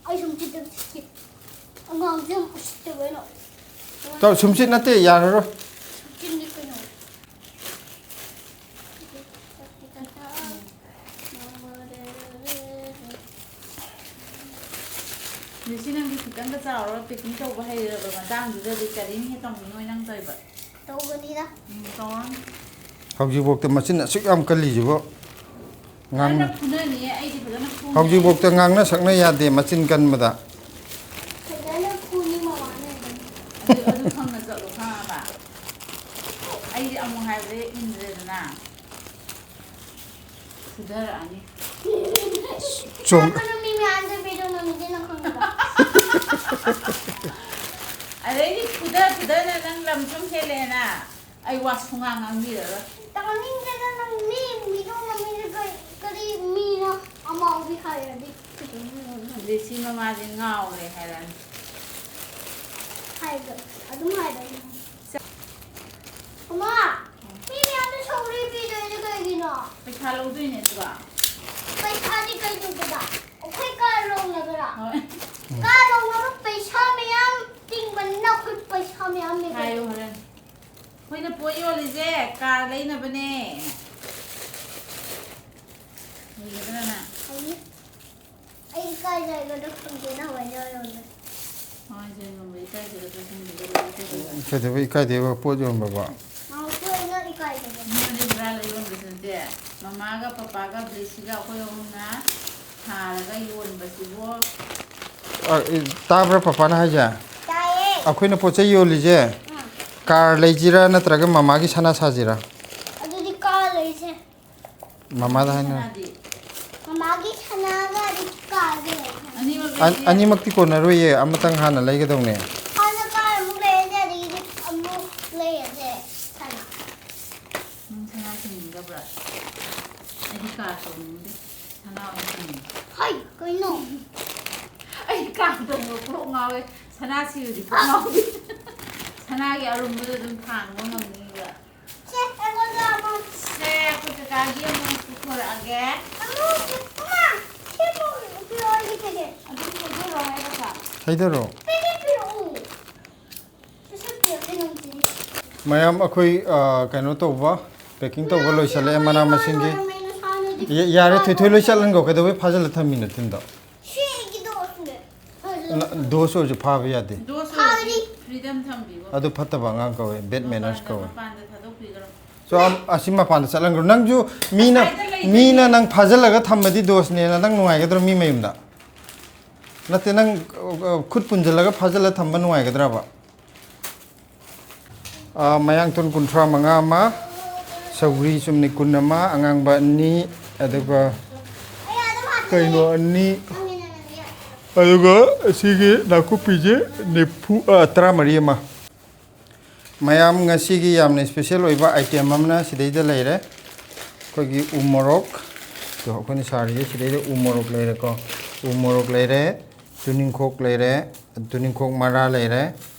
ꯑꯩ ꯁꯨꯝ ꯆꯤꯠꯇꯕ ꯆꯤꯠꯀꯦ꯫ ꯑꯉꯥꯡꯁꯦ ꯌꯥꯝ ꯎꯁꯤꯠꯇꯕ ꯑꯩꯅ꯫ ꯇꯧ, ꯁꯨꯝꯆꯤꯠ ꯅꯠꯇꯦ, ꯌꯥꯔꯔꯣꯏ꯫ ꯁꯨꯝꯆꯤꯠꯅꯤ ꯀꯩꯅꯣ꯫ ꯂꯤꯁꯤ, ꯅꯪꯗꯤ ꯈꯤꯇꯪꯒ ꯆꯥꯎꯔꯒ packing ꯇꯧꯕ ꯍꯩꯔꯕ ꯃꯇꯥꯡꯗꯨꯗꯗꯤ ꯀꯔꯤꯝ ꯍꯦꯛ ꯇꯧꯅꯤꯡꯉꯣꯏ ꯅꯪ ꯇꯧꯔꯤꯕ꯫ ꯇꯧꯒꯅꯤꯗ꯫ ꯎꯝ, ꯇꯧꯔꯅꯤ꯫ ꯍꯧꯖꯤꯛꯐꯥꯎꯗ ꯃꯆꯤꯟ ꯑꯁꯨꯛ ꯌꯥꯝ ꯀꯜꯂꯤꯁꯤꯕꯣ꯫ ꯉꯥꯡ-, ꯐꯖꯅ ꯐꯨꯅꯅꯤꯌꯦ, ꯑꯩꯗꯤ ꯐꯖꯅ ꯐꯨꯅꯤ꯫ ꯍꯧꯖꯤꯛꯐꯥꯎꯗ ꯉꯥꯡꯅ ꯁꯛꯅ ꯌꯥꯗꯦ ꯃꯆꯤꯟ ꯀꯟꯕꯗ꯫ ꯐꯖꯅ ꯐꯨꯅꯤ ꯃꯃꯥꯅ ꯑꯗꯨꯝ꯫ ꯑꯗꯨ, ꯑꯗꯨ ꯈꯪꯅ ꯆꯠꯂꯣ, ꯈꯪꯉꯕ? ꯑꯩꯗꯤ ꯑꯃꯨꯛ ꯍꯥꯏꯕꯗ ꯏꯟꯗ꯭ꯔꯦꯗꯅ꯫ ꯐꯨꯗꯔꯛꯑꯅꯤ꯫ ꯆꯣꯡ- ꯆꯥꯛꯄꯗꯣ ꯃꯤ ꯃꯌꯥꯝꯗ ꯄꯤꯔꯝꯃꯝꯃꯤꯗꯤ ꯅꯪ ꯈꯪꯗ꯭ꯔꯣ? ꯑꯗꯩꯗꯤ ꯐꯨꯗ ꯐꯨꯗꯅ ꯅꯪ ꯂꯝ ꯁꯨꯝ ꯍꯦꯜꯂꯛꯑꯦꯅ꯫ ꯑꯩ ꯋꯥ ꯁꯨꯡꯉꯥꯡ ꯉꯥꯡꯕꯤꯔꯔꯣꯏ꯫ ꯇꯥꯅꯤꯡꯗꯦꯗ ꯅꯪ ꯃꯤ ꯃꯤꯗꯣ ꯃꯃꯤꯡꯗ ꯀꯔꯤ, ꯀꯔꯤ ꯃꯤꯅꯣ ꯑꯃꯥꯎꯕꯤ ꯍꯥꯏꯔꯗꯤ꯫ ꯂꯤꯁꯤ ꯃꯃꯥꯁꯦ ꯉꯥꯎꯔꯦ ꯍꯥꯏꯔꯛꯑꯅꯤ꯫ ꯍꯥꯏꯕ, ꯑꯗꯨꯝ ꯍꯥꯏꯕ꯫ ꯃꯃꯥ, ꯃꯤ ꯃꯌꯥꯝꯗ ꯁꯧꯒ꯭ꯔꯤ ꯄꯤꯗꯣꯏꯁꯦ ꯀꯩꯒꯤꯅꯣ? ꯄꯩꯁꯥ ꯂꯧꯗꯣꯏꯅꯦ ꯑꯗꯨꯒ꯫ ꯄꯩꯁꯥꯗꯤ ꯀꯩꯗꯧꯗꯣꯏꯕ? ꯑꯩꯈꯣꯏ ꯀꯥꯔ ꯂꯧꯅꯕꯔꯥ? ꯍꯣꯏ꯫ ꯀꯥꯔ ꯂꯧꯅꯕ ꯄꯩꯁꯥ ꯃꯌꯥꯝ ꯇꯤꯡꯕꯅꯤꯅ ꯑꯩꯈꯣꯏ ꯄꯩꯁꯥ ꯃꯌꯥꯝ ꯂꯩꯇꯦ꯫ ꯍꯥꯏꯌꯨ ꯍꯣꯔꯦꯟ꯫ ꯑꯩꯈꯣꯏꯅ ꯄꯣꯠ ꯌꯣꯜꯂꯤꯁꯦ ꯀꯥꯔ ꯂꯩꯅꯕꯅꯦ꯫ ꯍꯩꯒꯗ꯭ꯔꯥ ꯅꯪ? ꯍꯩꯅꯤ꯫ ꯑꯩ ꯏꯀꯥꯏꯖꯩꯕꯗꯣ ꯈꯪꯗꯦ, ꯅꯪ ꯍꯣꯏ ꯌꯣꯜꯂꯣ꯫ ꯍꯣꯏ, ꯌꯣꯜꯂꯣ, ꯏꯀꯥꯏꯖꯒꯗ꯭ꯔꯥ ꯈꯪꯗꯦ, ꯀꯩꯗꯧꯕꯩ ꯏꯀꯥꯏꯗꯣꯏꯕ? ꯀꯩꯗꯧꯕꯩ ꯏꯀꯥꯏꯗꯣꯏꯕ ꯄꯣꯠ ꯌꯣꯟꯕꯕꯣ? ꯅꯪ ꯍꯣꯏ ꯅꯪ ꯏꯀꯥꯏꯖꯕ꯫ ꯃꯤꯉꯣꯟꯗ ꯍꯨꯔꯥꯜꯂ ꯌꯣꯟꯕꯁꯨ ꯅꯠꯇꯦ꯫ ꯃꯃꯥꯒ ꯄꯄꯥꯒ ꯕ꯭ꯂꯦꯁꯤꯒ ꯑꯩꯈꯣꯏ ꯑꯍꯨꯝꯅ ꯊꯥꯔꯒ ꯌꯣꯟꯕꯁꯤꯕꯨ꯫ ꯑ, ꯑꯦ, ꯇꯥꯕ꯭ꯔꯥ ꯄꯄꯥꯅ ꯍꯥꯏꯁꯦ? ꯇꯥꯏꯌꯦ꯫ ꯑꯩꯈꯣꯏꯅ ꯄꯣꯠ ꯆꯩ ꯌꯣꯜꯂꯤꯁꯦ, ꯑꯥ꯫ ꯀꯥꯔ ꯂꯩꯁꯤꯔꯥ ꯅꯠꯇ꯭ꯔꯒ ꯃꯃꯥꯒꯤ ꯁꯅꯥ ꯁꯥꯁꯤꯔꯥ? ꯑꯗꯨꯗꯤ ꯀꯥꯔ ꯂꯩꯁꯦ꯫ ꯃꯃꯥꯗ ꯍꯥꯏꯅ꯫ ꯃꯃꯥꯒꯤ ꯁꯅꯥꯒ ꯑꯗꯨꯗꯤ ꯀꯥꯔ ꯂꯩꯁꯦ꯫ ꯑꯅꯤꯃꯛ ꯑ- ꯑꯅꯤꯃꯛꯇꯤ ꯀꯣꯟꯅꯔꯣꯏꯌꯦ, ꯑꯃꯇꯪ ꯍꯥꯟꯅ ꯂꯩꯒꯗꯧꯅꯦ꯫ ꯍꯥꯟꯅ ꯀꯥꯔ ꯑꯃꯨꯛ ꯂꯩꯔꯁꯦ, ꯑꯗꯒꯤꯗꯤ ꯑꯃꯨꯛ ꯂꯩꯔꯁꯦ ꯁꯅꯥ꯫ ꯅꯪ ꯁꯅꯥ ꯁꯤꯟꯅꯤꯡꯗꯕ꯭ꯔꯥ? ꯑꯩꯗꯤ ꯀꯥꯔ ꯇꯣꯡꯅꯤꯡꯗꯦ꯫ ꯁꯅꯥ ꯑꯣꯏꯅ ꯇꯣꯡꯅꯤꯡꯉꯤ꯫ ꯍꯩ, ꯀꯩꯅꯣ? ꯑꯩ ꯀꯥꯔ ꯇꯣꯡꯕ ꯀꯣꯛ ꯉꯥꯎꯋꯦ꯫ ꯁꯅꯥ ꯁꯤꯔꯗꯤ ꯀꯣꯛ ꯉꯥꯎꯗꯦ꯫ ꯁꯅꯥꯒꯤ ꯑꯔꯨꯝꯕꯗꯣ ꯑꯗꯨꯝ ꯊꯥꯡꯕ ꯉꯝꯅꯤꯕ꯫ ꯁꯦ, ꯑꯩꯉꯣꯟꯗ ꯑꯃ꯫ ꯁꯦ, ꯑꯩꯈꯣꯏ ꯀꯀꯥꯒꯤ ꯑꯃꯨꯛ ꯄꯨꯊꯣꯔꯛꯑꯒꯦ꯫ ꯑꯃ, ꯑꯃ, ꯁꯤ ꯑꯃ ꯄꯤꯔꯛꯑꯣ, ꯑꯩꯒꯤ ꯇꯤꯀꯦꯠ꯫ ꯑꯗꯨꯝ ꯊꯧꯗꯣꯔꯛꯑꯣ ꯍꯥꯏꯔꯒ꯫ ꯍꯩꯗꯔꯣ꯫ ꯄꯤꯔꯛꯑꯣ, ꯄꯤꯔꯛꯑꯣ꯫ ꯁꯠ ꯁꯠ ꯄꯤꯔꯛꯑꯣ, ꯅꯪ ꯆꯤꯅꯤ꯫ ꯃꯌꯥꯝ, ꯑꯩꯈꯣꯏ ꯑ, ꯀꯩꯅꯣ ꯇꯧꯕ, packing ꯇꯧꯕ ꯂꯣꯏꯁꯤꯜꯂꯛꯑꯦ ꯃꯅꯥ ꯃꯁꯤꯡꯒꯤ꯫ ꯃꯩꯅ ꯁꯥꯟꯅꯗꯤ ꯌꯥ- ꯌꯥꯔꯦ, ꯊꯣꯏꯊꯣꯏ, ꯂꯣꯏ ꯆꯠꯍꯟꯈꯣ꯫ ꯀꯩꯗꯧꯕꯩ ꯐꯥꯖꯤꯜꯂ ꯊꯝꯃꯤꯅꯣ ꯇꯤꯟꯗꯣ? ꯁꯤ ꯑꯩꯒꯤ ꯗꯣꯁꯅꯦ꯫ ꯅ- ꯗꯣꯁ ꯑꯣꯏꯔꯁꯨ ꯐꯥꯕ ꯌꯥꯗꯦ꯫ ꯗꯣꯁ ꯐꯥꯔꯤ꯫ ꯑꯣꯏꯔꯗꯤ freedom ꯊꯝꯕꯤꯕ꯫ ꯑꯗꯨ ꯐꯠꯇꯕ ꯑꯉꯥꯡ ꯀꯧꯋꯦ, bad manners ꯃꯄꯥꯟꯗ, ꯀꯧꯋꯦ꯫ ꯃꯄꯥꯟꯗ ꯊꯥꯗꯣꯛꯄꯤꯈ꯭ꯔꯣ꯫ ꯁꯣ, ꯑꯝ-, ꯑꯁꯤ ꯃꯄꯥꯟꯗ ꯆꯠꯍꯟꯈ꯭ꯔꯣ꯫ ꯅꯪꯁꯨ ꯃꯤꯅ ꯉꯁꯥꯏꯗ ꯂꯩꯕꯅꯤ꯫ ꯃꯤꯅ ꯅꯪ ꯐꯥꯖꯤꯜꯂꯒ ꯊꯝꯕꯗꯤ ꯗꯣꯁꯅꯦꯅ ꯅꯪ ꯅꯨꯡꯉꯥꯏꯒꯗ꯭ꯔꯣ ꯃꯤ ꯃꯌꯨꯝꯗ? ꯅꯠꯇꯦ, ꯅꯪ ꯑ, ꯈꯨꯠ ꯄꯨꯟꯁꯤꯜꯂꯒ ꯐꯥꯖꯤꯜꯂ ꯊꯝꯕ ꯅꯨꯡꯉꯥꯏꯒꯗ꯭ꯔꯕ? ꯑ, ꯃꯌꯥꯡꯇꯣꯟ ꯀꯨꯟꯊ꯭ꯔꯥ ꯃꯉꯥ ꯑꯃ, ꯁꯧꯒ꯭ꯔꯤ ꯆꯨꯝꯅꯤ ꯀꯨꯟ ꯑꯃ, ꯑꯉꯥꯡꯕ ꯑꯅꯤ, ꯑꯗꯨꯒ ꯀꯩꯅꯣ ꯑꯅꯤ, ꯑꯗꯨꯒ ꯁꯤꯒꯤ ꯅꯥꯀꯨꯞꯄꯤꯁꯦ ꯅꯤꯐꯨ, ꯑ, ꯇꯔꯥꯃꯔꯤ ꯑꯃ꯫ ꯃꯌꯥꯝ, ꯉꯁꯤꯒꯤ ꯌꯥꯝꯅ special ꯑꯣꯏꯕ item ꯑꯃꯅ ꯁꯤꯗꯩꯗ ꯂꯩꯔꯦ꯫ ꯑꯩꯈꯣꯏꯒꯤ ꯎ ꯃꯣꯔꯣꯛ, ꯑꯗꯣ ꯑꯩꯈꯣꯏꯅ ꯁꯥꯔꯤꯁꯦ ꯁꯤꯗꯩꯗ ꯎ ꯃꯣꯔꯣꯛ ꯂꯩꯔꯦꯀꯣ, ꯎ ꯃꯣꯔꯣꯛ ꯂꯩꯔꯦ, ꯇꯨꯅꯤꯡꯈꯣꯛ ꯂꯩꯔꯦ, ꯇꯨꯅꯤꯡꯈꯣꯛ ꯃꯔꯥ ꯂꯩꯔꯦ,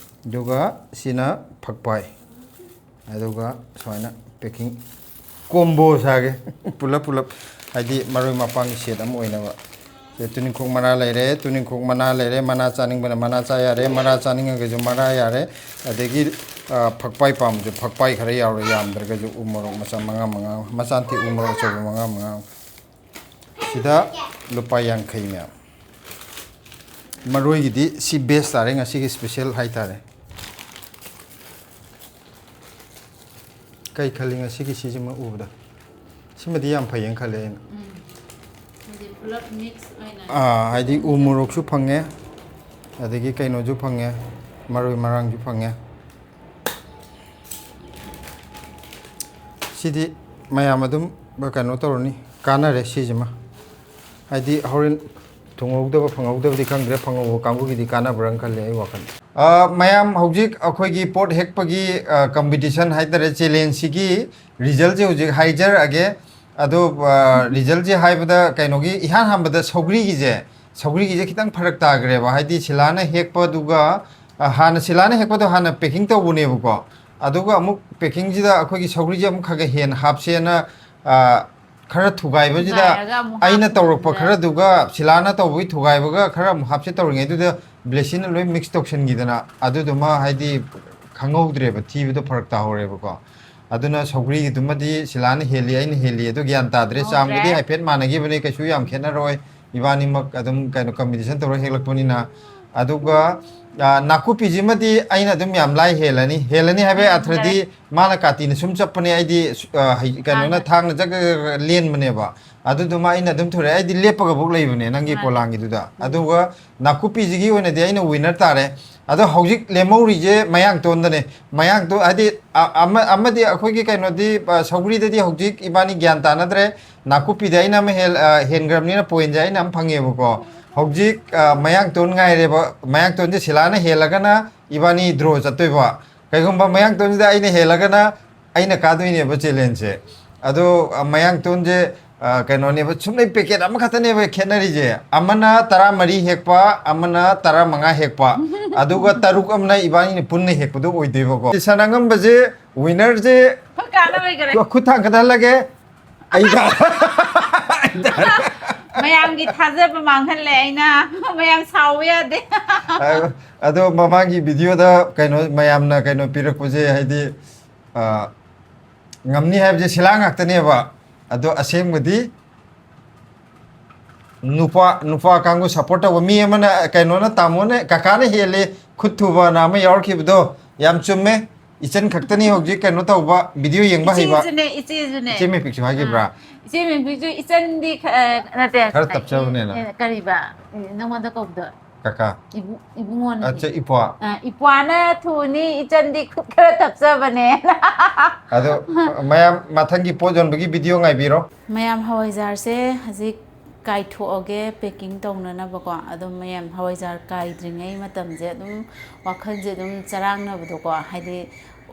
ꯑꯗꯨꯒ ꯁꯤꯅ ꯐꯛꯄꯥꯏ, ꯑꯗꯨꯒ ꯁꯨꯃꯥꯏꯅ packing combo ꯁꯥꯒꯦ꯫ ꯄꯨꯂꯞ ꯄꯨꯂꯞ, ꯍꯥꯏꯗꯤ ꯃꯔꯣꯏ ꯃꯄꯥꯡꯒꯤ set ꯑꯃ ꯑꯣꯏꯅꯕ꯫ ꯁꯦ, ꯇꯨꯅꯤꯡꯈꯣꯛ ꯃꯅꯥ ꯂꯩꯔꯦ, ꯇꯨꯅꯤꯡꯈꯣꯛ ꯃꯅꯥ ꯂꯩꯔꯦ, ꯃꯅꯥ ꯆꯥꯅꯤꯡꯕꯅ ꯃꯅꯥ ꯆꯥ ꯌꯥꯔꯦ, ꯃꯔꯥ ꯆꯥꯅꯤꯡꯉꯒꯁꯨ ꯃꯔꯥ ꯌꯥꯔꯦ, ꯑꯗꯒꯤ, ꯑ, ꯐꯛꯄꯥꯏ ꯄꯥꯝꯕꯁꯨ ꯐꯛꯄꯥꯏ ꯈꯔ ꯌꯥꯎꯔꯦ, ꯌꯥꯝꯗ꯭ꯔꯒꯁꯨ ꯎ ꯃꯣꯔꯣꯛ ꯃꯆꯥ ꯃꯉꯥ ꯃꯉꯥ, ꯃꯆꯥ ꯅꯠꯇꯦ, ꯎ ꯃꯣꯔꯣꯛ ꯑꯆꯧꯕ ꯃꯉꯥ ꯃꯉꯥ꯫ ꯁꯤꯗ ꯂꯨꯄꯥ ꯌꯥꯡꯈꯩ ꯃꯌꯥꯝ꯫ ꯃꯔꯣꯏꯒꯤꯗꯤ ꯁꯤ best ꯇꯥꯔꯦ, ꯉꯁꯤꯒꯤ special ꯍꯥꯏꯇꯥꯔꯦ꯫ ꯀꯩ ꯈꯜꯂꯤ ꯉꯁꯤꯒꯤ ꯁꯤꯁꯤꯃ ꯎꯕꯗ? ꯁꯤꯃꯗꯤ ꯌꯥꯝ ꯐꯩꯌꯦꯅ ꯈꯜꯂꯦ ꯑꯩꯅ꯫ ꯎꯝ꯫ ꯍꯥꯏꯗꯤ ꯄꯨꯂꯞ mix ꯑꯣꯏꯅ꯫ ꯑꯥ, ꯍꯥꯏꯗꯤ ꯎ ꯃꯣꯔꯣꯛꯁꯨ ꯐꯪꯉꯦ, ꯑꯗꯒꯤ ꯀꯩꯅꯣꯁꯨ ꯐꯪꯉꯦ, ꯃꯔꯣꯏ ꯃꯔꯥꯡꯁꯨ ꯐꯪꯉꯦ꯫ ꯁꯤꯗꯤ ꯃꯌꯥꯝ ꯑꯗꯨꯝ ꯀꯩꯅꯣ ꯇꯧꯔꯅꯤ, ꯀꯥꯟꯅꯔꯦ ꯁꯤꯁꯤꯃ꯫ ꯍꯥꯏꯗꯤ ꯍꯣꯔꯦꯟ ꯊꯨꯡꯍꯧꯗꯕ ꯐꯪꯍꯧꯗꯕꯗꯤ ꯈꯪꯗ꯭ꯔꯦ, ꯐꯪꯍꯧꯕ ꯀꯥꯡꯕꯨꯒꯤꯗꯤ ꯀꯥꯟꯅꯕ꯭ꯔꯥꯅ ꯈꯜꯂꯦ ꯑꯩ ꯋꯥꯈꯜ꯫ ꯑ, ꯃꯌꯥꯝ ꯍꯧꯖꯤꯛ ꯑꯩꯈꯣꯏꯒꯤ ꯄꯣꯠ ꯍꯦꯛꯄꯒꯤ, ꯑ, ꯀꯝꯄꯤꯇꯤꯁꯟ ꯍꯥꯏꯇꯥꯔꯦ, ꯆꯦꯂꯦꯟꯖꯁꯤꯒꯤ ꯔꯤꯖꯜꯁꯦ ꯍꯧꯖꯤꯛ ꯍꯥꯏꯖꯔꯛꯑꯒꯦ꯫ ꯑꯗꯣ, ꯑ, ꯔꯤꯖꯜꯁꯦ ꯍꯥꯏꯕꯗ ꯀꯩꯅꯣꯒꯤ ꯏꯍꯥꯟ ꯍꯥꯟꯕꯗ ꯁꯧꯒ꯭ꯔꯤꯒꯤꯁꯦ, ꯁꯧꯒ꯭ꯔꯤꯒꯤꯁꯦ ꯈꯤꯇꯪ ꯐꯔꯛ ꯇꯥꯈ꯭ꯔꯦꯕ꯫ ꯍꯥꯏꯗꯤ ꯁꯤꯂꯥꯅ ꯍꯦꯛꯄꯗꯨꯒ, ꯑ, ꯍꯥꯟꯅ ꯁꯤꯂꯥꯅ ꯍꯦꯛꯄꯗꯣ ꯍꯥꯟꯅ ꯄꯦꯛꯀꯤꯡ ꯇꯧꯕꯅꯦꯕꯀꯣ꯫ ꯑꯗꯨꯒ ꯑꯃꯨꯛ ꯄꯦꯛꯀꯤꯡꯁꯤꯗ ꯑꯩꯈꯣꯏꯒꯤ ꯁꯧꯒ꯭ꯔꯤꯁꯦ ꯑꯃꯨꯛ ꯈꯔ ꯈꯔ ꯍꯦꯟꯅ ꯍꯥꯞꯁꯦꯅ, ꯑ, ꯈꯔ ꯊꯨꯒꯥꯏꯕꯁꯤꯗ ꯊꯨꯒꯥꯏꯔꯒ ꯑꯃꯨꯛ ꯑꯩꯅ ꯇꯧꯔꯛꯄ ꯍꯥꯞꯄꯗꯨꯗ ꯈꯔꯗꯨꯒ ꯁꯤꯂꯥꯅ ꯇꯧꯕꯒꯤ ꯊꯨꯒꯥꯏꯕꯒ ꯈꯔ ꯑꯃꯨꯛ ꯍꯥꯞꯁꯦ ꯇꯧꯔꯤꯉꯩꯗꯨꯗ ꯕ꯭ꯂꯦꯁꯤꯅ ꯂꯣꯏ ꯃꯤꯛꯁ ꯇꯧꯁꯟꯈꯤꯗꯅ ꯑꯗꯨꯗꯨꯃ ꯍꯥꯏꯗꯤ ꯈꯪꯍꯧꯗ꯭ꯔꯦꯕ, ꯊꯤꯕꯗꯣ ꯐꯔꯛ ꯇꯥꯍꯧꯔꯦꯕꯀꯣ꯫ ꯑꯗꯨꯅ ꯁꯧꯒ꯭ꯔꯤꯒꯤꯗꯨꯃꯗꯤ ꯁꯤꯂꯥꯅ ꯍꯦꯜꯂꯤ, ꯑꯩꯅ ꯍꯦꯜꯂꯤ, ꯑꯗꯨ ꯒ꯭ꯌꯥꯟ ꯇꯥꯗ꯭ꯔꯦ꯫ ꯈꯪꯍꯧꯗ꯭ꯔꯦ꯫ ꯆꯥꯡꯕꯨꯗꯤ ꯍꯥꯏꯐꯦꯠ ꯃꯥꯟꯅꯈꯤꯕꯅꯤ, ꯀꯩꯁꯨ ꯌꯥꯝ ꯈꯦꯠꯅꯔꯣꯏ, ꯏꯕꯥꯅꯤꯃꯛ ꯑꯗꯨꯝ ꯀꯩꯅꯣ ꯀꯝꯄꯤꯇꯤꯁꯟ ꯇꯧꯔ ꯍꯦꯛꯂꯛꯄꯅꯤꯅ꯫ ꯑꯗꯨꯒ, ꯑ, ꯅꯥꯀꯨꯞꯄꯤꯁꯤꯃꯗꯤ ꯑꯩꯅ ꯑꯗꯨꯝ ꯌꯥꯝ ꯂꯥꯏ ꯍꯦꯜꯂꯅꯤ꯫ ꯍꯦꯜꯂꯅꯤ ꯍꯥꯏꯕꯒꯤ ꯎꯝ, ꯑꯔꯊꯗꯤ ꯌꯥꯔꯦ꯫ ꯃꯥꯅ ꯀꯥꯇꯤꯅ ꯁꯨꯝ ꯆꯠꯄꯅꯦ, ꯑꯩꯗꯤ ꯁꯨ-, ꯑ, ꯍꯩ-, ꯀꯩꯅꯣꯅ ꯊꯥꯡꯅ꯫ ꯊꯥꯡꯅ ꯖꯒ ꯖꯒ ꯖꯒ ꯂꯦꯟꯕꯅꯦꯕ꯫ ꯑꯗꯨꯗꯨꯃ ꯑꯩꯅ ꯑꯗꯨꯝ ꯊꯨꯔꯦ, ꯑꯩꯗꯤ ꯂꯦꯞꯄꯒꯕꯨꯛ ꯂꯩꯕꯅꯦ ꯅꯪꯒꯤ ꯃꯥꯅꯦ꯫ ꯄꯣꯂꯥꯡꯒꯤꯗꯨꯗ꯫ ꯎꯝ꯫ ꯑꯗꯨꯒ ꯅꯥꯀꯨꯞꯄꯤꯁꯤꯒꯤ ꯑꯣꯏꯅꯗꯤ ꯑꯩꯅ ꯋꯤꯟꯅꯔ ꯇꯥꯔꯦ꯫ ꯑꯗꯣ ꯍꯧꯖꯤꯛ ꯂꯦꯝꯍꯧꯔꯤꯁꯦ ꯃꯌꯥꯡꯇꯣꯟꯗꯅꯦ꯫ ꯃꯌꯥꯡꯇꯣꯟ ꯍꯥꯏꯗꯤ, ꯑ-, ꯑꯃ-, ꯑꯃꯗꯤ ꯑꯩꯈꯣꯏꯒꯤ ꯀꯩꯅꯣꯗꯤ, ꯑ, ꯁꯧꯒ꯭ꯔꯤꯗꯗꯤ ꯍꯧꯖꯤꯛ ꯏꯕꯥꯅꯤ ꯒ꯭ꯌꯥꯟ ꯇꯥꯅꯗ꯭ꯔꯦ꯫ ꯅꯥꯀꯨꯞꯄꯤꯗ ꯑꯩꯅ ꯑꯃ ꯍꯦꯜ-, ꯑ, ꯍꯦꯟꯈ꯭ꯔꯕꯅꯤꯅ ꯄꯣꯏꯟꯁꯦ ꯑꯩꯅ ꯑꯃ ꯐꯪꯉꯦꯕꯀꯣ꯫ ꯍꯧꯖꯤꯛ, ꯑ, ꯃꯌꯥꯡꯇꯣꯟ ꯉꯥꯏꯔꯦꯕ꯫ ꯃꯌꯥꯡꯇꯣꯟꯁꯦ ꯁꯤꯂꯥꯅ ꯍꯦꯜꯂꯒꯅ ꯏꯕꯥꯅꯤ ꯗ꯭ꯔꯣ ꯆꯠꯇꯣꯏꯕ꯫ ꯀꯩꯒꯨꯝꯕ ꯃꯌꯥꯡꯇꯣꯟꯁꯤꯗ ꯑꯩꯅ ꯍꯦꯜꯂꯒꯅ ꯑꯩꯅ ꯀꯥꯗꯣꯏꯅꯦꯕ ꯆꯦꯂꯦꯟꯖꯁꯦ꯫ ꯑꯗꯣ, ꯑ, ꯃꯌꯥꯡꯇꯣꯟꯁꯦ, ꯑ, ꯀꯩꯅꯣꯅꯦꯕ, ꯁꯨꯝꯂꯩ ꯄꯦꯀꯦꯠ ꯑꯃꯈꯛꯇꯅꯦꯕ ꯈꯦꯠꯅꯔꯤꯁꯦ꯫ ꯑꯃꯅ ꯇꯔꯥꯃꯔꯤ ꯍꯦꯛꯄ, ꯑꯃꯅ ꯇꯔꯥꯃꯉꯥ ꯍꯦꯛꯄ, ꯑꯗꯨꯒ ꯇꯔꯨꯛ ꯑꯃꯅ ꯏꯕꯥꯅꯤꯅ ꯄꯨꯟꯅ ꯍꯦꯛꯄꯗꯣ ꯑꯣꯏꯗꯣꯏꯕꯀꯣ꯫ ꯁꯟ ꯑꯉꯝꯕꯁꯦ, ꯋꯤꯅꯔꯁꯦ, ꯑꯩꯈꯣꯏ ꯀꯥꯟꯅ ꯑꯣꯏꯈꯔꯦ꯫ ꯈꯨꯠ ꯊꯥꯡꯒꯠꯍꯜꯂꯒꯦ꯫ ꯑꯩ ꯀꯥ-, ꯃꯌꯥꯝꯒꯤ ꯊꯥꯖꯕ ꯃꯥꯡꯍꯜꯂꯦ ꯑꯩꯅ꯫ ꯃꯌꯥꯝ ꯁꯥꯎꯕ ꯌꯥꯗꯦ꯫ ꯑ-, ꯑꯗꯣ ꯃꯃꯥꯡꯒꯤ ꯚꯤꯗꯤꯑꯣꯗ ꯀꯩꯅꯣ ꯃꯌꯥꯝꯅ ꯀꯩꯅꯣ ꯄꯤꯔꯛꯄꯁꯦ, ꯍꯥꯏꯗꯤ, ꯑ, ꯉꯝꯅꯤ ꯍꯥꯏꯕꯁꯦ ꯁꯤꯂꯥ ꯉꯥꯛꯇꯅꯦꯕ꯫ ꯑꯗꯣ ꯑꯁꯦꯡꯕꯗꯤ ꯅꯨꯄꯥ, ꯅꯨꯄꯥ ꯀꯥꯡꯕꯨ ꯁꯞꯄꯣꯔꯠ ꯇꯧꯕ ꯃꯤ ꯑꯃꯅ, ꯀꯩꯅꯣꯅ, ꯇꯥꯃꯣꯅ, ꯀꯀꯥꯅ ꯍꯦꯜꯂꯦ, ꯈꯨꯠ ꯊꯨꯕꯅ ꯑꯃ ꯌꯥꯎꯔꯛꯈꯤꯕꯗꯣ ꯌꯥꯝ ꯆꯨꯝꯃꯦ꯫ ꯏꯆꯟ ꯈꯛꯇꯅꯤ ꯍꯧꯖꯤꯛ ꯀꯩꯅꯣ ꯇꯧꯕ, ꯚꯤꯗꯤꯑꯣ ꯌꯦꯡꯕ ꯍꯩꯕ꯫ ꯏꯆꯦꯁꯨꯅꯦ, ꯏꯆꯦꯁꯨꯅꯦ꯫ ꯏꯆꯦ ꯃꯦꯄꯤꯛꯁꯨ ꯍꯥꯏꯈꯤꯕ꯭ꯔꯥ? ꯑꯥ, ꯏꯆꯦ ꯃꯦꯄꯤꯛꯁꯨ ꯏꯆꯟꯗꯤ ꯈ-, ꯑ, ꯅꯠꯇꯦ, ꯈꯔ ꯑ, ꯇꯞꯆꯕꯅꯦꯅ꯫ ꯑ, ꯀꯔꯤꯕ? ꯑ, ꯅꯪꯉꯣꯟꯗ ꯀꯧꯕꯗꯣ? ꯀꯀꯥ? ꯏꯕꯨ- ꯏꯕꯨꯡꯉꯣꯅ ꯑꯠꯆꯥ, ꯏꯄ꯭ꯋꯥ? ꯑ, ꯏꯄ꯭ꯋꯥꯅ ꯊꯨꯅꯤ, ꯏꯆꯟꯗꯤ ꯈꯨꯠ ꯈꯔ ꯊꯞꯆꯕꯅꯦ꯫ ꯑꯗꯣ ꯃꯌꯥꯝ ꯃꯊꯪꯒꯤ ꯄꯣꯠ ꯌꯣꯟꯕꯒꯤ ꯚꯤꯗꯤꯑꯣ ꯉꯥꯏꯕꯤꯔꯣ꯫ ꯃꯌꯥꯝ, ꯍꯋꯥꯏꯖꯥꯔꯁꯦ ꯍꯧꯖꯤꯛ ꯀꯥꯏꯊꯣꯛꯑꯒꯦ, ꯄꯦꯀꯤꯡ ꯇꯧꯅꯅꯕꯀꯣ꯫ ꯑꯗꯨꯝ ꯃꯌꯥꯝ, ꯍꯋꯥꯏꯖꯥꯔ ꯀꯥꯏꯗ꯭ꯔꯤꯉꯩ ꯃꯇꯝꯁꯦ ꯑꯗꯨꯝ ꯋꯥꯈꯜꯁꯦ ꯑꯗꯨꯝ ꯆꯔꯥꯡꯅꯕꯗꯣꯀꯣ, ꯍꯥꯏꯗꯤ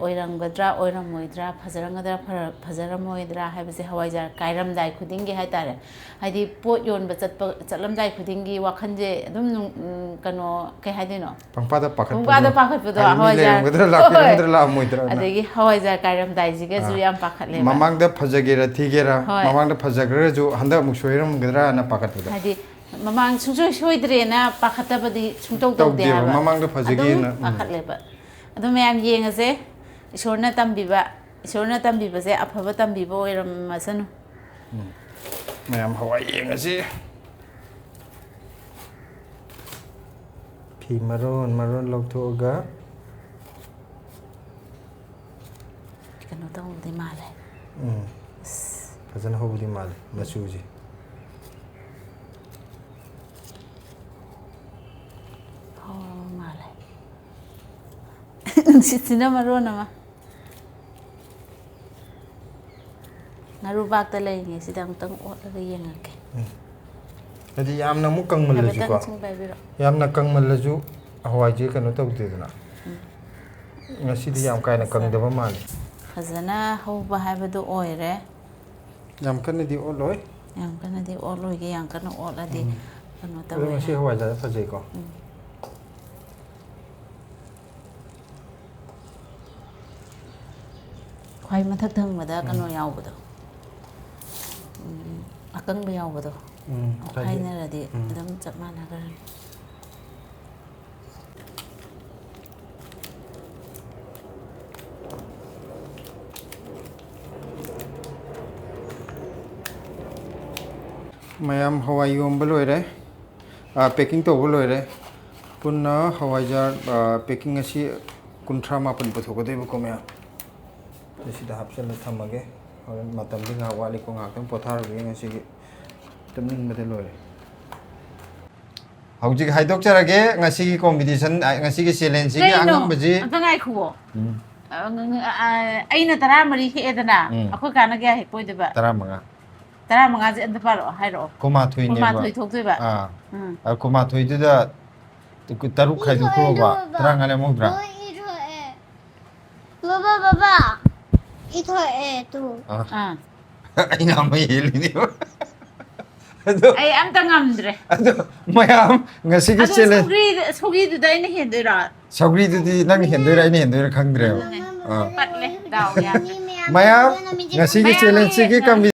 ꯑꯣꯏꯔꯝꯒꯗ꯭ꯔꯥ ꯑꯣꯏꯔꯝꯃꯣꯏꯗ꯭ꯔꯥ, ꯐꯖꯔꯝꯒꯗ꯭ꯔꯥ ꯐꯔ- ꯐꯖꯔꯝꯃꯣꯏꯗ꯭ꯔꯥ ꯍꯥꯏꯕꯁꯦ ꯍꯋꯥꯏꯖꯥꯔ ꯀꯥꯏꯔꯝꯗꯥꯏ ꯈꯨꯗꯤꯡꯒꯤ ꯍꯥꯏꯇꯥꯔꯦ, ꯍꯥꯏꯗꯤ ꯄꯣꯠ ꯌꯣꯟꯕ ꯆꯠꯄ ꯆꯠꯂꯝꯗꯥꯏ ꯈꯨꯗꯤꯡꯒꯤ ꯋꯥꯈꯜꯁꯦ ꯑꯗꯨꯝ ꯅꯨꯡ- ꯎꯝ, ꯀꯩꯅꯣ, ꯀꯩ ꯍꯥꯏꯗꯣꯏꯅꯣ? ꯄꯪꯄꯥꯗ ꯄꯥꯈꯠꯄꯗꯣ꯫ ꯄꯪꯄꯥꯗ ꯄꯥꯈꯠꯄꯗꯣ, ꯍꯥꯏꯗꯤ ꯃꯤ ꯍꯋꯥꯏꯖꯥꯔ꯫ ꯂꯩꯔꯝꯒꯗ꯭ꯔꯥ, ꯂꯥꯛꯄꯤꯔꯝꯒꯗ꯭ꯔꯥ, ꯍꯣꯏ꯫ ꯂꯥꯛꯑꯝꯃꯣꯏꯗ꯭ꯔꯥꯅ꯫ ꯑꯗꯒꯤ ꯍꯋꯥꯏꯖꯥꯔ ꯀꯥꯏꯔꯝꯗꯥꯏꯁꯤꯒꯁꯨ ꯑꯥ꯫ ꯌꯥꯝ ꯄꯥꯈꯠꯂꯦꯕ꯫ ꯃꯃꯥꯡꯗ ꯐꯖꯒꯦꯔꯥ ꯊꯤꯒꯦꯔꯥ, ꯍꯣꯏ꯫ ꯃꯃꯥꯡꯗ ꯐꯖꯈ꯭ꯔꯁꯨ ꯍꯟꯗꯛ ꯑꯃꯨꯛ ꯁꯣꯏꯔꯝꯒꯗ꯭ꯔꯥꯅ ꯄꯥꯈꯠꯄꯗꯣ꯫ ꯍꯥꯏꯗꯤ ꯃꯃꯥꯡ ꯁꯨꯡꯁꯣꯏ ꯁꯣꯏꯗ꯭ꯔꯦꯅ ꯄꯥꯈꯠꯇꯕꯗꯤ ꯁꯨꯡꯇꯧ ꯇꯧꯗꯦ ꯇꯧꯗꯦꯕ, ꯍꯥꯏꯕ꯫ ꯃꯃꯥꯡꯗ ꯐꯖꯒꯦꯅ, ꯑꯗꯨꯝ ꯎꯝ꯫ ꯄꯥꯈꯠꯂꯦꯕ꯫ ꯑꯗꯣ ꯃꯌꯥꯝ ꯌꯦꯡꯉꯁꯦ, ꯏꯁꯣꯔꯅ ꯇꯝꯕꯤꯕ, ꯏꯁꯣꯔꯅ ꯇꯝꯕꯤꯕꯁꯦ ꯑꯐꯕ ꯇꯝꯕꯤꯕ ꯑꯣꯏꯔꯝꯃꯁꯅꯨ꯫ ꯎꯝ꯫ ꯃꯌꯥꯝ ꯍꯋꯥꯏ ꯌꯦꯡꯉꯁꯤ꯫ ꯐꯤ ꯃꯔꯣꯟ ꯃꯔꯣꯟ ꯂꯧꯊꯣꯛꯑꯒ꯫ ꯀꯩꯅꯣ ꯇꯧꯕꯗꯤ ꯃꯥꯜꯂꯦ꯫ ꯎꯝ꯫ ꯑꯁ꯫ ꯐꯖꯅ ꯍꯧꯕꯗꯤ ꯃꯥꯜꯂꯦ ꯃꯆꯨꯁꯦ꯫ ꯍꯧꯔꯕ ꯃꯥꯜꯂꯦ꯫ ꯅꯨꯡꯁꯤꯠꯁꯤꯅ ꯃꯔꯣꯟ ꯑꯃ꯫ ꯉꯥꯔꯨꯕꯥꯛꯇ ꯂꯩꯔꯤꯉꯩꯁꯤꯗ ꯑꯃꯨꯛꯇꯪ ꯑꯣꯠꯂꯒ ꯌꯦꯡꯉꯛꯀꯦ꯫ ꯎꯝ꯫ ꯍꯥꯏꯗꯤ ꯌꯥꯝꯅ ꯑꯃꯨꯛ ꯀꯪꯃꯜꯂꯁꯨꯀꯣ꯫ ꯍꯥꯏꯐꯦꯠꯇꯪ ꯏꯁꯤꯡ ꯄꯥꯏꯕꯤꯔꯛꯑꯣ꯫ ꯌꯥꯝꯅ ꯀꯪꯃꯜꯂꯁꯨ ꯍꯋꯥꯏꯁꯦ ꯀꯩꯅꯣ ꯇꯧꯗꯦꯗꯅ꯫ ꯎꯝ꯫ ꯉꯁꯤꯗꯤ ꯌꯥꯝ ꯀꯥ ꯍꯦꯟꯅ ꯐꯖ-, ꯀꯪꯗꯕ ꯃꯥꯜꯂꯦ꯫ ꯐꯖꯅ ꯍꯧꯕ ꯍꯥꯏꯕꯗꯨ ꯑꯣꯏꯔꯦ꯫ ꯌꯥꯝ ꯀꯟꯅꯗꯤ ꯑꯣꯠꯂꯣꯏ꯫ ꯌꯥꯝ ꯀꯟꯅꯗꯤ ꯑꯣꯠꯂꯣꯏꯒꯦ, ꯌꯥꯝ ꯀꯟꯅ ꯑꯣꯠꯂꯗꯤ ꯎꯝ꯫ ꯀꯩꯅꯣ ꯑꯗꯣ ꯇꯧꯋꯦ꯫ ꯉꯁꯤ ꯍꯋꯥꯏꯖꯥꯔ ꯐꯖꯩꯀꯣ꯫ ꯎꯝ꯫ ꯈ꯭ꯋꯥꯏ ꯃꯊꯛ ꯊꯪꯕꯗ ꯎꯝ꯫ ꯀꯩꯅꯣ ꯌꯥꯎꯕꯗꯣ, ꯎꯝ, ꯑꯀꯪꯕ ꯌꯥꯎꯕꯗꯣ, ꯎꯝ, ꯍꯥꯏꯗꯤ, ꯍꯥꯏꯅꯔꯗꯤ ꯎꯝ꯫ ꯑꯗꯨꯝ ꯆꯞ ꯃꯥꯟꯅꯈ꯭ꯔꯅꯤ꯫ ꯃꯌꯥꯝ, ꯍꯋꯥꯏ ꯌꯣꯝꯕ ꯂꯣꯏꯔꯦ꯫ ꯑꯥ, packing ꯇꯧꯕ ꯂꯣꯏꯔꯦ꯫ ꯄꯨꯟꯅ ꯍꯋꯥꯏꯖꯥꯔ, ꯑꯥ, packing ꯑꯁꯤ ꯀꯨꯟꯊ꯭ꯔꯥ ꯃꯥꯄꯟ ꯄꯨꯊꯣꯛꯀꯗꯣꯏꯕꯀꯣ, ꯃꯌꯥꯝ꯫ ꯑꯗꯨ ꯁꯤꯗ ꯍꯥꯞꯆꯤꯜꯂ ꯊꯝꯃꯒꯦ꯫ ꯍꯣꯔꯦꯟ ꯃꯇꯝꯗꯤ ꯉꯥꯏꯍꯥꯛ ꯋꯥꯠꯂꯤꯀꯣ, ꯉꯥꯏꯍꯥꯛꯇꯪ ꯄꯣꯊꯥꯔꯨꯒꯦ ꯉꯁꯤꯒꯤ꯫ ꯇꯨꯝꯅꯤꯡꯕꯗ ꯂꯣꯏꯔꯦ꯫ ꯍꯧꯖꯤꯛ ꯍꯥꯏꯗꯣꯛꯆꯔꯒꯦ, ꯉꯁꯤꯒꯤ ꯀꯣꯝꯄꯤꯇꯤꯁꯟ, ꯉꯁꯤꯒꯤ ꯆꯦꯂꯦꯟꯖꯁꯤꯒꯤ ꯑꯉꯝꯕꯁꯤ꯫ ꯑꯝꯇ ꯉꯥꯏꯈꯨꯑꯣ꯫ ꯎꯝ, ꯑꯩꯅ ꯇꯔꯥꯃꯔꯤ ꯍꯦꯛꯑꯦꯗꯅ꯫ ꯎꯝ꯫ ꯑꯩꯈꯣꯏ ꯀꯥꯅ ꯀꯌꯥ ꯍꯦꯛꯄ ꯑꯣꯏꯗꯣꯏꯕ? ꯇꯔꯥꯃꯉꯥ꯫ ꯇꯔꯥꯃꯉꯥꯁꯦ ꯑꯝꯇ ꯄꯥꯔꯛꯑꯣ, ꯍꯥꯏꯔꯛꯑꯣ꯫ ꯀꯨꯟꯃꯥꯊꯣꯏꯅꯦꯕ꯫ ꯀꯨꯟꯃꯥꯊꯣꯏ ꯊꯣꯛꯇꯣꯏꯕ꯫ ꯑꯥ꯫ ꯎꯝ꯫ ꯑ, ꯀꯨꯟꯃꯥꯊꯣꯏꯗꯨꯗ ꯇꯔꯨꯛ ꯈꯥꯏꯗꯣꯛꯈ꯭ꯔꯣꯕ꯫ ꯇꯔꯥꯃꯉꯥ ꯂꯦꯝꯍꯧꯗ꯭ꯔꯥ? ꯕꯕꯥ, ꯕꯕꯥ, ꯏꯊꯣꯛꯑꯦ ꯇꯨ꯫ ꯑꯥ꯫ ꯑꯥ꯫ ꯑꯩꯅ ꯑꯃ ꯍꯦꯜꯂꯤꯅꯦꯕ꯫ ꯑꯗꯣ ꯑꯩ ꯑꯝꯇ ꯉꯝꯗ꯭ꯔꯦ꯫ ꯑꯗꯣ ꯃꯌꯥꯝ, ꯉꯁꯤꯒꯤ ꯑꯗꯣ ꯆꯦꯂꯦꯟꯖ ꯁꯧꯒ꯭ꯔꯤ, ꯁꯧꯒ꯭ꯔꯤꯗꯨꯗ ꯑꯩꯅ ꯍꯦꯟꯗꯣꯏꯔꯣ? ꯁꯧꯒ꯭ꯔꯤꯗꯨꯗꯤ ꯅꯪꯅ ꯍꯦꯟꯗꯣꯏꯔꯥ, ꯑꯩꯅ ꯍꯦꯟꯗꯣꯏꯔꯥ ꯈꯪꯗ꯭ꯔꯦꯕ꯫ ꯑꯗꯨꯅꯦ꯫ ꯑꯥ꯫ ꯄꯠꯂꯦ, ꯗꯥꯎ ꯌꯥꯗꯦ꯫ ꯃꯌꯥꯝ, ꯉꯁꯤꯒꯤ ꯃꯌꯥꯝ ꯆꯦꯂꯦꯟꯖꯁꯤꯒꯤ ꯌꯦꯡꯉꯦ꯫ ꯀꯝꯕꯤ-